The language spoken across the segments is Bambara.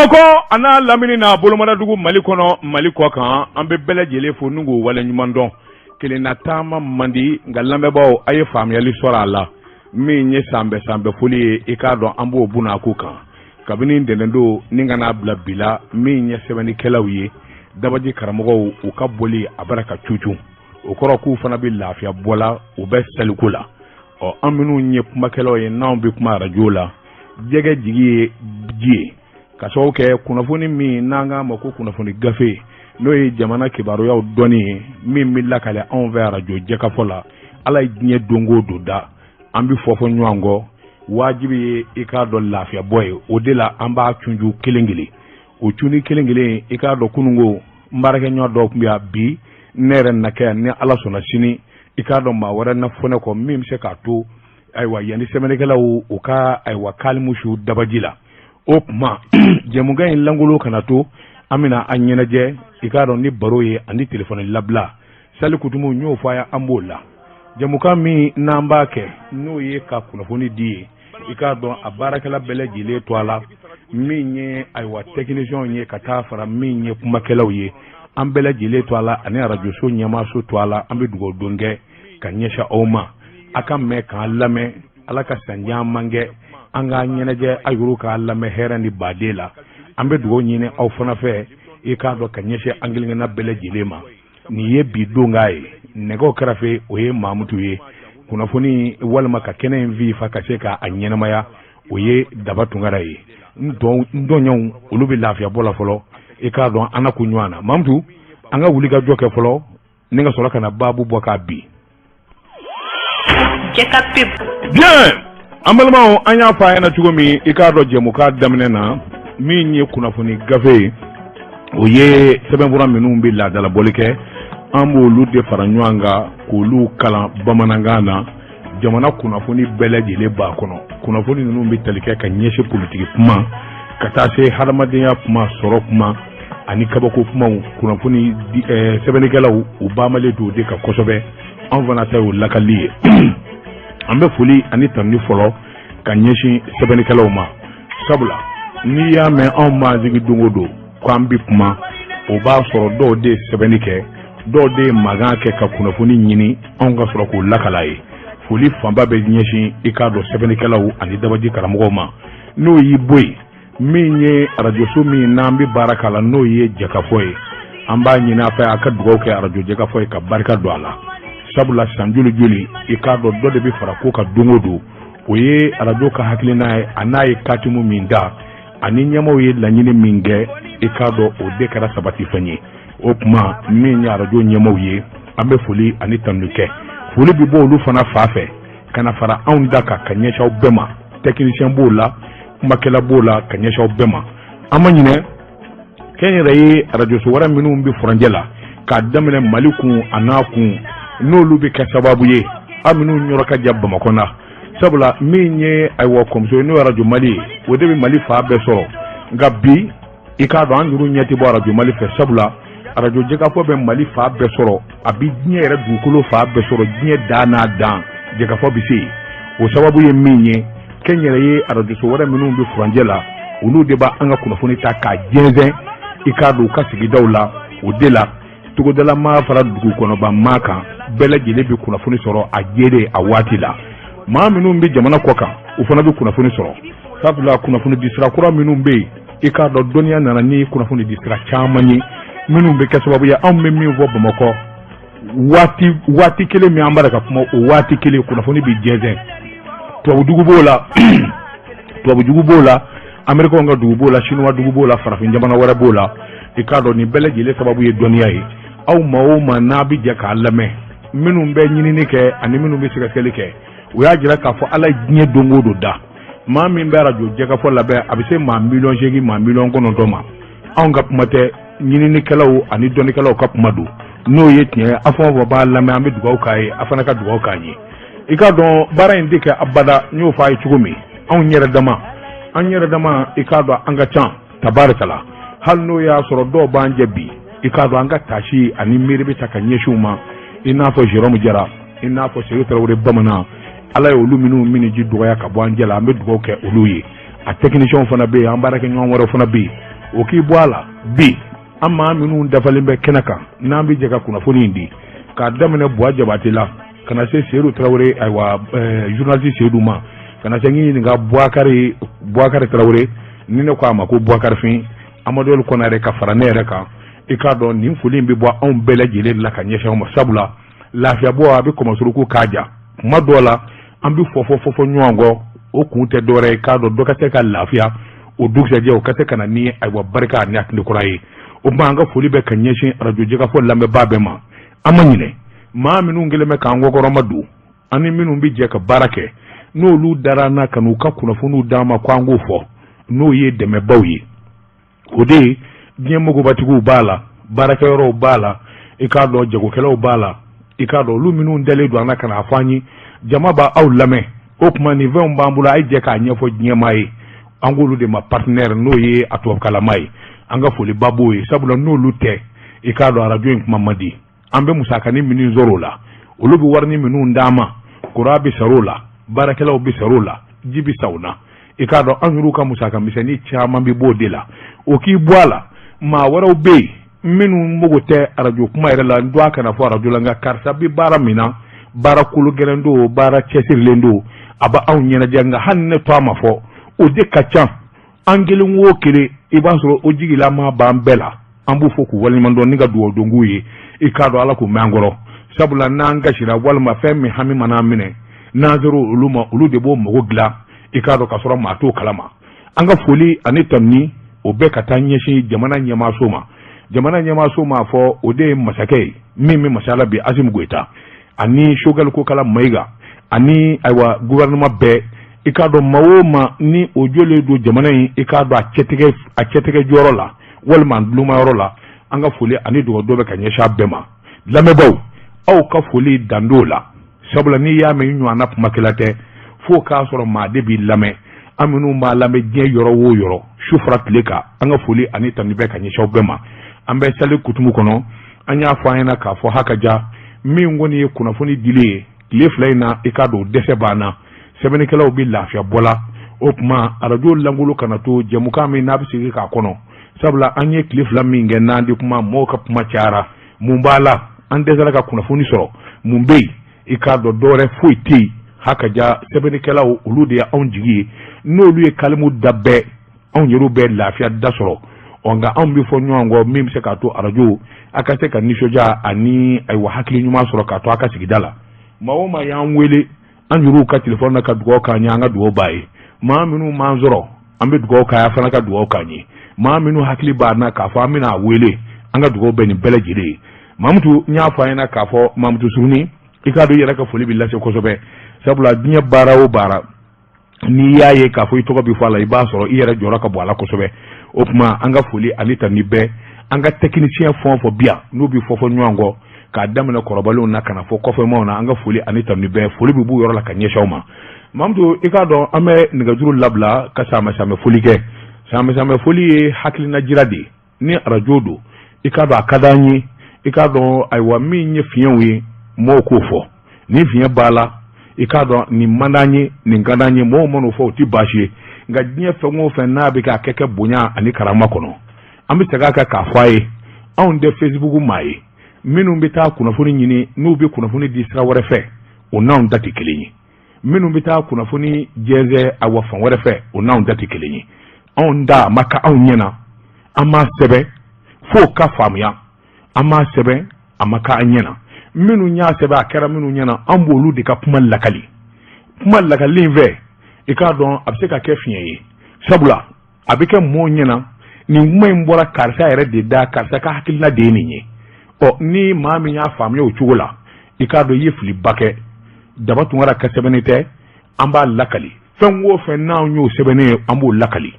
Bamakɔ a n'a lamini n'a bolomadadugu, Mali kɔnɔ, Mali kɔ kan, an bɛ bɛɛ lajɛlen fo ni k'o waleɲuman dɔn. Kelenna taama man di, nka lamɛnbaaw, a ye faamuyali sɔrɔ a la. Min ye sanbɛ sanbɛ foli ye, i k'a dɔn an b'o bunako kan kabini ntɛnɛndon ni ka n'a bila bi la. Min ye sɛbɛnnikɛlaw ye, dabaji karamɔgɔw, u ka boli a bara ka cucu, o kɔrɔ k'u fana bɛ lafiya bɔ la, u bɛ saliko la. Ɔ, an minnu ye kumakɛlaw ye, n'anw bɛ kuma arajo la, jɛgɛ jigi ye ji ye, ka sababu kɛ kunnafoni min n'an k'a ma ko kunnafoni gafe, n'o ye jamana kibaruyaw dɔnni ye, min bɛ lakale anw fɛ arajo Jɛkafɔ la. Ala ye diɲɛ don o don da, an bɛ fɔ fɔ ɲɔgɔn kɔ, wajibi ye i k'a dɔn lafiya bɔ ye. O de la an b'a cunju kelen kelen, o cunni kelen kelen. I k'a dɔn kununko n baarakɛɲɔgɔn dɔw tun bɛ yan, bi ne yɛrɛ na kɛ yan. Ni Ala sɔnna, sini i k'a dɔn maa wɛrɛ na fɔ ne kɔ, min bɛ se k'a to ayiwa yanni sɛbɛnnikɛlaw u ka ayiwa kalimu su dabaji la. O tuma jɛmukan in lankolon kana to, an bɛna an ɲɛnajɛ, i k'a dɔn, ni baro ye ani telefɔni labila. Sali kutumu, n y'o fɔ a ye, an b'o la. Jɛmukan min n'an b'a kɛ, n'o ye ka kunnafoni di ye, i k'a dɔn a baarakɛla bɛɛ lajɛlen to a la, min ye ayiwa tɛkinisiyɛnw ye, ka taa fara min ye kumakɛlaw ye, an bɛɛ lajɛlen to a la, ani arajoso ɲɛmaaso to a la. An bɛ dugawu don kɛ ka ɲɛsin aw ma, a ka mɛn k'an lamɛn. Ala ka san caman kɛ an k'an ɲɛnajɛ, a yɛrɛ k'a lamɛn hɛrɛ ni baden la. An bɛ dugawu ɲini aw fana fɛ, i k'a dɔn, ka ɲɛsin an kelenkelenna bɛɛ lajɛlen ma. Nin ye bi donkan ye. Nɛgɛw kɛrɛfɛ, o ye Mamutu ye. Kunnafoni walima ka kɛnɛ in fifa ka se k'a ɲɛnamaya, o ye Daba Tunkara ye. N tɔɲɔgɔnw, olu bɛ lafiya bɔ la fɔlɔ. I k'a dɔn an na kun ɲɔgɔn na. Mamutu, an ka wuli ka jɔ kɛ fɔlɔ ni ka sɔrɔ ka na baabu bɔ k'a bin. Bien, an balimaw, an y'a fɔ a ɲɛna cogo min, i k'a dɔn jɛmukan daminɛ na, min ye kunnafoni gafe ye, o ye sɛbɛnfura minnu bɛ laadalabɔli kɛ, an b'olu de fara ɲɔgɔn kan k'olu kalan bamanankan na. Jamana kunnafoni bɛɛ lajɛlen b'a kɔnɔ. Kunnafoni ninnu bɛ tali kɛ ka ɲɛsin politiki kuma, ka taa se hadamadenya kuma, sɔrɔ kuma ani kabako kumaw. Kunnafoni sɛbɛnnikɛlaw, u bamalen don o de kan kosɛbɛ. An fana ta y'o lakali ye. An bɛ foli ani tanuni fɔlɔ ka ɲɛsin sɛbɛnnikɛlaw ma, sabula n'i y'a mɛn anw b'an sigi don o don k'an bɛ kuma, o b'a sɔrɔ dɔw de ye sɛbɛnni kɛ, dɔw de ye magan kɛ ka kunnafoni ɲini, anw ka sɔrɔ k'o lakala ye. Foli fanba bɛ ɲɛsin, i k'a dɔn, sɛbɛnnikɛlaw ani dabaji karamɔgɔw ma. N'o y'i bɔ yen, min ye arajoso min n'an bɛ baara k'a la, n'o ye Jɛkafɔ ye, an b'a ɲini a fɛ a ka dugawu kɛ arajo Jɛkafɔ ye ka barika don a la, sabula san joli joli, i k'a dɔn dɔ de bɛ fara ko kan don o don. O ye arajo ka hakilina ye, a n'a ye katimu min da ani ɲɛmaaw ye laɲini min kɛ, i k'a dɔn o de kɛra sabatifɛn ye. O tuma min ye arajo ɲɛmaaw ye, an bɛ foli ani tanuni kɛ. Foli bɛ bɔ olu fana fa fɛ ka na fara anw da kan ka ɲɛsin aw bɛɛ ma. Tɛkinisiyɛn b'o la, kumakɛla b'o la, ka ɲɛsin aw bɛɛ ma. An ma ɲinɛ kɛnyɛrɛye arajoso wɛrɛ minnu bɛ furancɛ la, k'a daminɛ Mali kun a n'a kun, n'olu bɛ kɛ sababu ye aw minnu yɔrɔ ka jan Bamakɔ na, sabula min ye ayiwa kɔmuso ye, n'o ye arajo Mali ye, o de bɛ Mali fan bɛɛ sɔrɔ. Nka bi, i k'a dɔn an juru ɲɛ tɛ bɔ arajo Mali fɛ, sabula arajo Jɛkafɔ bɛ Mali fan bɛɛ sɔrɔ, a bɛ diɲɛ yɛrɛ dugukolo fan bɛɛ sɔrɔ. Diɲɛ dan n'a dan, Jɛkafɔ bɛ se yen. O sababu ye min ye, kɛnyɛrɛye arajoso wɛrɛ minnu bɛ furancɛ la, olu de b'an ka kunnafoni ta k'a jɛnsɛn, i k'a dɔn, u ka sigidaw la. O de la togodala maa fara dugu kɔnɔba maa kan, bɛɛ lajɛlen bɛ kunnafoni sɔrɔ a jɛlen a waati la. Maa minnu bɛ jamana kɔ kan, u fana bɛ kunnafoni sɔrɔ, sabula kunnafoni di sira kura minnu bɛ yen, i k'a dɔn dɔnniya nana ni kunnafoni di sira caman ye minnu bɛ kɛ sababu ye anw bɛ min fɔ Bamakɔ waati waati kelen min an b'a ka kuma, o waati kelen kunnafoni bɛ jɛnsɛn. Tubabudugu b'o la, tubabudugu b'o la, Amerikɛnw ka dugu b'o la, Sinuwa dugu b'o la, farafin jamana wɛrɛ b'o la. I k'a dɔn nin bɛɛ lajɛlen sababu ye dɔnniya ye. Aw maa o maa n'a bɛ jɛ k'a lamɛn, minnu bɛ ɲinini kɛ ani minnu bɛ sɛgɛsɛgɛli kɛ, u y'a jira k'a fɔ Ala ye diɲɛ don o don da, maa min bɛ arajo Jɛkafɔ lamɛn, a bɛ se maa 8 miliyɔn, maa 9 miliyɔn ma. Anw ka kuma tɛ, ɲininikɛlaw ani dɔnnikɛlaw ka kuma don. N'o ye tiɲɛ ye, a fɛn o fɛn b'a lamɛn, an bɛ dugawu k'a ye, a fana ka dugawu k'an ye. I k'a dɔn baara in tɛ kɛ abada. N y'o fɔ a ye cogo min, anw yɛrɛ dama, an yɛrɛ dama, i k'a dɔn an ka ca tabarikala. Hali n'o y'a sɔrɔ dɔw b'an jɛ bi, i k'a dɔn an ka taasi ani miiri bɛ ta ka ɲɛsin u ma, i n'a fɔ Jérôme Jara, i n'a fɔ Seydou Tarawele bamanan. Ala ye olu minnu minniji dɔgɔya ka bɔ an jɛ la, an bɛ dugawu kɛ olu ye. A techniciens fana bɛ yen, an baarakɛɲɔgɔn wɛrɛw fana bɛ yen. O k'i bɔ a la bi, an maa minnu dafalen bɛ kɛnɛ kan n'an bɛ jɛ ka kunnafoni in di, k'a daminɛ Buwa Jabate la ka na se Seyidu Tarawele, ayiwa journaliste Seyidu ma, ka na se n ɲininka Buwakari, Buwakari Tarawele, ni ne ko a ma ko Buwakarifin, Amadu Kɔnare ka fara ne yɛrɛ kan. I k'a dɔn nin foli in bɛ bɔ anw bɛɛ lajɛlen la ka ɲɛsin aw ma, sabula lafiyabɔ a bɛ kɔmɔsuruku k'a ja. Kuma dɔw la an bɛ fɔ fɔ fɔ ɲɔgɔn kɔ, o kun tɛ dɔwɛrɛ ye, k'a dɔn dɔ ka se ka lafiya, o dugusɛjɛ o ka se ka na ni ayiwa barika ani hakili kura ye. O tuma an ka foli bɛ ka ɲɛsin arajo Jɛkafɔ lamɛnbaa bɛɛ ma. An ma ɲinɛ maa minnu kɛlen bɛ k'an kɔkɔrɔma don ani minnu bɛ jɛ ka baara kɛ, n'olu dara an na ka n'u ka kunnafoniw d'an ma ko an k'o fɔ, n'o ye dɛmɛbaw ye. O de ye diɲɛ magobatigiw b'a la, baarakɛyɔrɔw b'a la, i k'a dɔn jagokɛlaw b'a la, i k'a dɔn olu minnu dalen don an na ka n'a fɔ an ye jama b'aw lamɛn, o tuma nin fɛnw b'an bolo, a ye jɛ k'a ɲɛfɔ diɲɛmaa ye. An k'olu de ma partenaire, n'o ye a tubabukalama ye. An ka foliba b'o ye, sabula n'olu tɛ, i k'a dɔn arajo in kuma man di. An bɛ musakanin minnu sɔrɔ o la, olu bɛ warini minnu d'an ma, kuran bɛ sara o la, baarakɛlaw bɛ sara o la, ji bɛ san o na. I k'a dɔn an yɛrɛw ka musaka misɛnnin caman bɛ b'o de la. O k'i bɔ a la, maa wɛrɛw bɛ yen minnu mago tɛ arajo kuma yɛrɛ la, n dɔn a kana fɔ arajo la, nka karisa bɛ baara min na, baara kolo gɛlɛn don, baara cɛsirilen don, a bɛ anw ɲɛnajɛ, nka hali ne to a ma fɔ, o de ka ca. An kelen o kelen, i b'a sɔrɔ o jigilama b'an bɛɛ la. An b'u fo k'u waleɲuman dɔn ni ka dugawu don k'u ye. I k'a dɔn Ala k'u mɛn an kɔrɔ, sabula n'an kasira walima fɛn min hami mana an minɛ, n'an sera olu ma, olu de b'o mago dilan, i k'a dɔn ka sɔrɔ maa t'o kalama. An ka foli ani tanuni o bɛ ka taa ɲɛsin jamana ɲɛmaaso ma. Jamana ɲɛmaaso m'a fɔ, o de ye masakɛ ye min bɛ masaya la bi, Asimi Goyita, ani Sogɛli Kokala Mayiga, ani ayiwa gouvernement bɛɛ. I k'a dɔn maa o maa ni o jɔlen don jamana in, i k'a dɔn a cɛtigɛ jɔyɔrɔ la walima a dulomayɔrɔ la, an ka foli ani dugawu dɔ bɛ ka ɲɛsin a bɛɛ ma. Lamɛnbaaw, aw ka foli dan t'o la, sabula n'i y'a mɛn i ɲɔgɔnna kumakɛla tɛ, f'o k'a sɔrɔ maa de b'i lamɛn. An minnu b'a lamɛn diɲɛ yɔrɔ o yɔrɔ, su fara tile kan, an ka foli ani tanuni bɛ ka ɲɛsin aw bɛɛ ma. An bɛ sali kutumu kɔnɔ. An y'a fɔ an ɲɛna k'a fɔ ha ka ja min kɔni ye kunnafoni dili ye tile 2 in na, i k'a dɔn dɛsɛ b'an na, sɛbɛnnikɛlaw bɛ lafiya bɔ la. O tuma arajo lankolon kana to jɛmukan min n'a bɛ sigi k'a kɔnɔ, sabula an ye tile 2 min kɛ n'an di kuma, mɔgɔw ka kuma cayara. Mun b'a la? An dɛsɛra ka kunnafoni sɔrɔ. Mun bɛ yen? I k'a dɔn dɔwɛrɛ foyi tɛ yen, ha ka ja sɛbɛnnikɛlaw, olu de ye anw jigi ye. N'olu ye kalimu da bɛɛ, anw yɛrɛw bɛ lafiya da sɔrɔ. Ɔ nka anw bɛ fɔ ɲɔgɔn kɔ min bɛ se k'a to arajo a ka se ka nisɔndiya ani ayiwa hakili ɲuman sɔrɔ k'a to a ka sigida la. Maa o maa y'an wele an yɛrɛw ka telefɔni na ka dugawu k'an ye, an ka dugawu b'a ye. Maa minnu m'an sɔrɔ, an bɛ dugawu k'a ye, fana ka dugawu k'an ye. Maa minnu hakili b'an na k'a fɔ an bɛna a wele, an ka dugawu bɛ nin bɛɛ lajɛlen ye. Mamutu, n y'a fɔ an ɲɛna k'a fɔ Mamutu Suruni, i k'a dɔn i yɛrɛ ka foli bɛ lase kosɛbɛ, sabula diɲɛ baara o baara, n'i y'a ye k'a fɔ i tɔgɔ bɛ fɔ a la, i b'a sɔrɔ i yɛrɛ jɔyɔrɔ ka bon a la kosɛbɛ. O tuma an ka foli ani tanuni bɛɛ an ka technicien fɛn o fɛn bi yan, n'u bɛ fɔ fɔ ɲɔgɔn kɔ, k'a daminɛ kɔrɔbalenw na ka na fɔ kɔfɛmaw na, an ka foli ani tanuni bɛɛ, foli bɛ b'u yɔrɔ la ka ɲɛsin aw ma. Mamutu, i k'a dɔn an bɛ nɛgɛjuru labila ka sanbɛ sanbɛ foli kɛ. Sanbɛ sanbɛ foli ye hakilina jira de ye. Ni arajo don, i k'a dɔn a ka d'an ye, i k'a dɔn ayiwa min ye fiɲɛw ye, mɔgɔw k'o fɔ. Ni fiɲɛ b'a la, i k'a dɔn nin man d'an ye, nin ka d'an ye, mɔgɔw man'o fɔ, o tɛ baasi ye. Nka diɲɛ fɛn o fɛn n'a bɛ k'a kɛ kɛ bonya ani karama kɔnɔ, an bɛ segin a kan k'a fɔ a ye, anw tɛ Facebook maa ye. Minnu bɛ taa kunnafoni ɲini, n'u bɛ kunnafoni di sira wɛrɛ fɛ, o n'anw ta tɛ kelen ye. Minnu bɛ taa kunnafoni jɛnsɛn awa fan wɛrɛ fɛ, o n'anw ta tɛ kelen ye. Anw da a ma ka anw ɲɛna, an m'a sɛbɛn f'o ka faamuya, an m'a sɛbɛn a ma ka an ɲɛna. Minnu y'a sɛbɛn a kɛra minnu ɲɛna, an b'olu de ka kuma lakali. Kuma lakali in fɛ, i k'a dɔn a bɛ se ka kɛ fiɲɛ ye, sabula a bɛ kɛ mɔɔw ɲɛna nin kuma in bɔra karisa yɛrɛ de da, karisa ka hakilina de ye nin ye. Ɔ ni maa min y'a faamuya o cogo la, i k'a dɔn i ye filiba kɛ. Daba Tunkara ka sɛbɛnni tɛ, an b'a lakali. Fɛn o fɛn n'anw y'o sɛbɛnnen ye, an b'o lakali,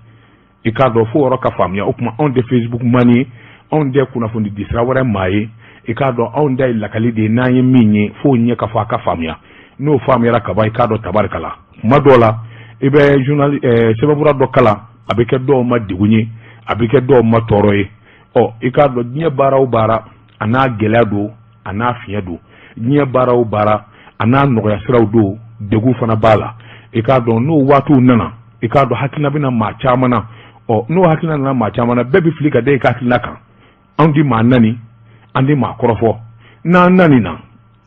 i k'a dɔn fo yɔrɔ ka faamuya. O tuma anw tɛ Facebook man ye, anw tɛ kunnafoni di sira wɛrɛ maa ye. I k'a dɔn anw ta ye lakali de ye. N'an ye min ye, f'o ɲɛ ka fɔ, a ka faamuya. N'o faamuyara ka ban, i k'a dɔn tabarikala. Kuma dɔw la, i bɛ journal sɛbɛnfura dɔ kalan, a bɛ kɛ dɔw ma degun ye, a bɛ kɛ dɔw ma tɔɔrɔ ye. Ɔ i k'a dɔn diɲɛ baara o baara, a n'a gɛlɛya don, a n'a fiɲɛ don. Diɲɛ baara o baara, a n'a nɔgɔya siraw don, degun fana b'a la. I k'a dɔn n'o waatiw nana, i k'a dɔn hakilina bɛna maa caman na. Ɔ, n'o hakilina nana maa caman na, bɛɛ bɛ fili ka da i ka hakilina kan. Anw di maa nani, an di maa kɔrɔfɔ. N'an nani na,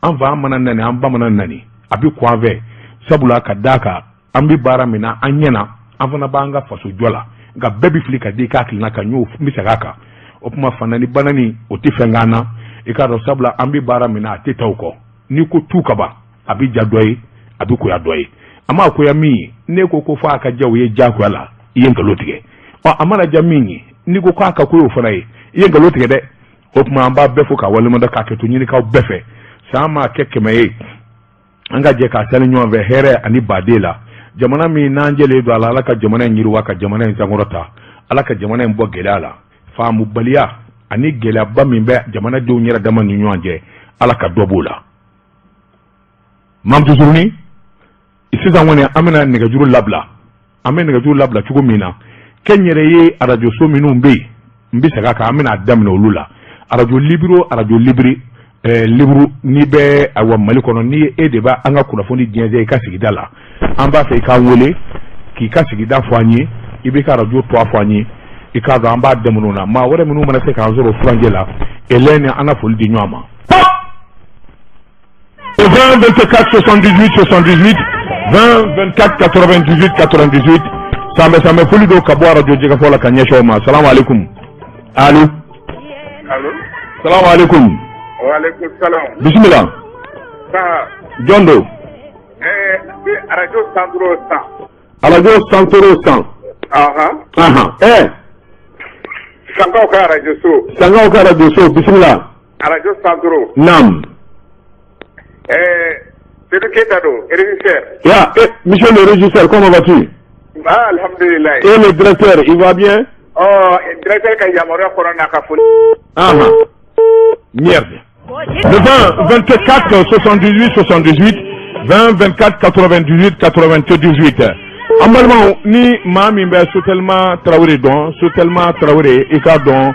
an fa mana nani, an ba mana nani, a bɛ kun an fɛ, sabula ka d'a kan an bɛ baara min na, an ɲɛna, an fana b'an ka faso jɔ la. Nka bɛɛ bɛ fili ka da i ka hakilina kan. N y'o n bɛ segin a kan. O tuma, fanani banani, o tɛ fɛn k'an na. I k'a dɔn, sabula an bɛ baara min na, a tɛ taa o kɔ. N'i ko tu ka ban, a bɛ ja dɔ ye, a bɛ koya dɔ ye. A ma koya min ye, n'e ko ko f'a ka ja o ye diyagoya la, i ye nkalon tigɛ. Ɔ, a mana ja min ye, n'i ko k'a ka koya o fana ye, i ye nkalon tigɛ dɛ. O tuma, an b'a bɛɛ fo k'a waleɲuman, k'a kɛ to ɲinikaw bɛɛ fɛ. San maa kɛ 100 ye, an ka jɛ k'a sali ɲɔgɔn fɛ hɛrɛ ani baden la. Jamana min n'an jɛlen don a la, Ala ka jamana in yiriwa, ka jamana in sankɔrɔta, Ala ka jamana in bɔ gɛlɛya la. Faamubaliya ani gɛlɛyaba min bɛ jamanadenw yɛrɛ dama ni ɲɔgɔn cɛ, Ala ka dɔ b'o la. Mamutu Suruni, sisan kɔni, an bɛna nɛgɛjuru labila. An bɛ nɛgɛjuru labila cogo min na, kɛnyɛrɛye arajoso minnu bɛ yen, n bɛ segin a kan, an bɛna daminɛ olu la. Arajo libre, arajo libre, libre, n'i bɛ ayiwa Mali kɔnɔ, ni e de bɛ an ka kunnafoni jɛnsɛn i ka sigida la, an b'a fɛ i k'an wele k'i ka sigida fɔ an ye, i b'i ka arajo tɔgɔ fɔ an ye. I k'a dɔn, an b'a daminɛ o na. Maa wɛrɛ minnu mana se k'an sɔrɔ furancɛ la, Hélène, an ka foli di ɲɔgɔn ma. 20 24 78 78, 20 24 98 98. Sanbɛ sanbɛ, foli don ka bɔ arajo Jɛgɛfɔ la ka ɲɛsin aw ma. Salamu aleykum, allo. Allo. Salamu aleykum. Waaleykum salam. Bisimila. Saha. Jɔn don? Ɛɛ, arajo Santoro san. Arajo Santoro san. Ahan. Ahan, ɛɛ. Sankaw ka arajo so. Sankaw ka arajo so, bisimila. Arajo Santoro. Naam. Ɛɛ, Seydou Keita don, régisseur. Ya, eh, monsieur le régisseur, comment vas-tu? Ah, alhamdulillah. Et le directeur, il va bien? Ɔ, directeur ka yamaruya kɔnɔ n'a ka foli. Ahan. Merde. Le 20 24 78 78, 20 24 98 98. An balimaw, ni maa min bɛ Sotelma Tarawele dɔn, Sotelma Tarawele, i k'a dɔn,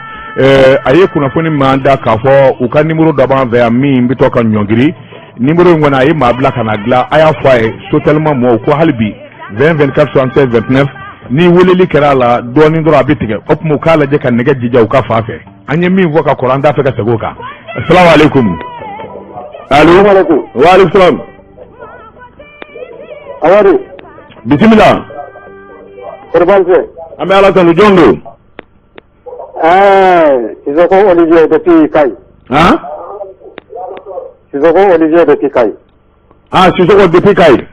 a ye kunnafoni min da k'a fɔ u ka numéro dɔ b'an fɛ yan min bɛ to ka ɲɔngiri. Numéro in kɔni, a ye maa bila ka na dilan. A y'a fɔ a ye, Sotelma mɔgɔw ko hali bi 20 24 76 29, ni weleli kɛra a la dɔɔnin dɔrɔn, a bɛ tigɛ. O tuma, u k'a lajɛ ka nɛgɛ jija u ka fan fɛ. An ye min fɔ ka kɔrɔ, an t'a fɛ ka segin o kan. Asalamu aleykum, allo. Wa aleykum salam. Awari. Bisimila. Kɔri baasi tɛ? An bɛ Ala tanu. Jɔn don? Ɛɛ, Sisoko Olivier depuis Kayi. Han? Sisoko Olivier depuis Kayi. Ah, Sisoko depuis Kayi.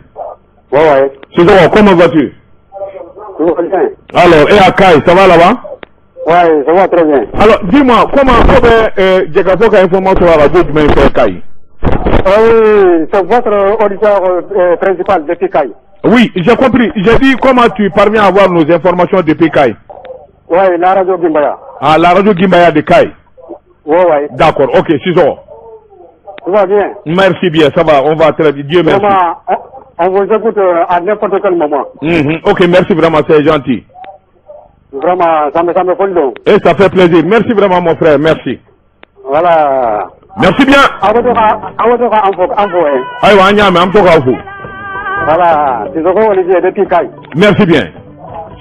Ouais. Sisoko, comment vas-tu? Tout va bien. Alors, et à Kayi, ça va là-bas? Ouais, ça va très bien. Alors, dis-moi, comment ko bɛ Jɛkafɔ ka information radio jumɛn fɛ Kayi? Oui, c'est votre auditeur principal depuis Kayi. Oui, j'ai compris. J'ai dit, comment tu parviens à avoir nos informations depuis Kayi? Ouais, la radio Gimbaya. Ah, la radio Gimbaya de Kayi. Ouais. D'accord, ok, Sisoko. Tout va bien. Merci bien, ça va, on va très bien. Dieu merci. Vraiment, on vous écoute à n'importe quel moment. Ok, merci vraiment, c'est gentil. Vraiment, ça me fait long. Et ça fait plaisir. Merci vraiment, mon frère, merci. Voilà. Merci bien. Aw bɛ to ka aw bɛ to ka an fo an fo hein. Ayiwa, an y'a mɛn, an bɛ to k'aw fo. Voilà, Sisoko Olivier depuis Kayi. Merci bien.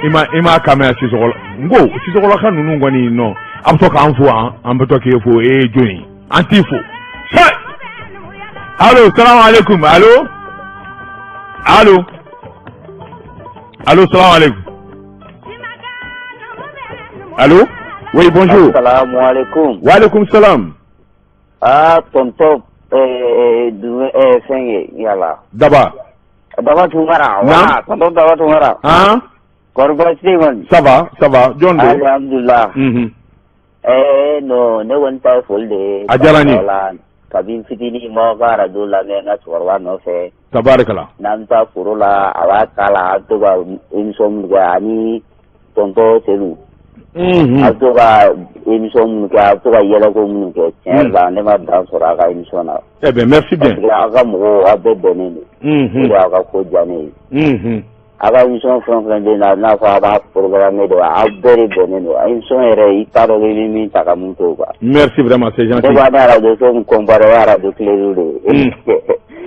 I ma kan mɛn Sisoko la. N ko Sisokɔlaka ninnu kɔni nɔ, a bɛ to k'an fo, an bɛ to k'e fo, e ye jɔn ye? An t'i fo. Hey! Allo, salam alaikum. Allo? Allo? Allo, salam alaikum. Allo? Oui, bonjour. Assalamu alaikum. Wa alaikum salam. Ah, tonton fɛn ye yala. Daba. Daba Tunkara. Wa, tonton Daba Tunkara. Hein? Kɔri baasi tɛ yen kɔni? Ça va, ça va. Jɔn don? Alhamdulillah. Non, ne kɔni ta ye foli de ye. A diyara n ye. Wala, kabi n fitinin, m'aw ka radio lamɛn n ka cɛkɔrɔba nɔfɛ. Tabarikala. N'an bɛ taa foro la, a b'a k'a la, a bɛ to ka émission minnu kɛ ani tonton Seydou. A bɛ to ka émission minnu kɛ, a bɛ to ka yɛlɛko minnu kɛ, tiɲɛ yɛrɛ la, ne ma dan sɔrɔ a ka émission na. Eh bien, merci bien. Parce que aw ka mɔgɔw, aw bɛɛ bɛnnen don. O de y'aw ka ko diya ne ye. Aw ka émission fɛn o fɛn bɛ yen nɔ, n'a fɔ a b'a programme de, aw bɛɛ de bɛnnen don. Émission yɛrɛ, i t'a dɔn i bɛ min ta ka mun to, quoi. Merci vraiment, c'est gentil. Ne b'a ne radio so min comparé, o ye radio Clé de ye.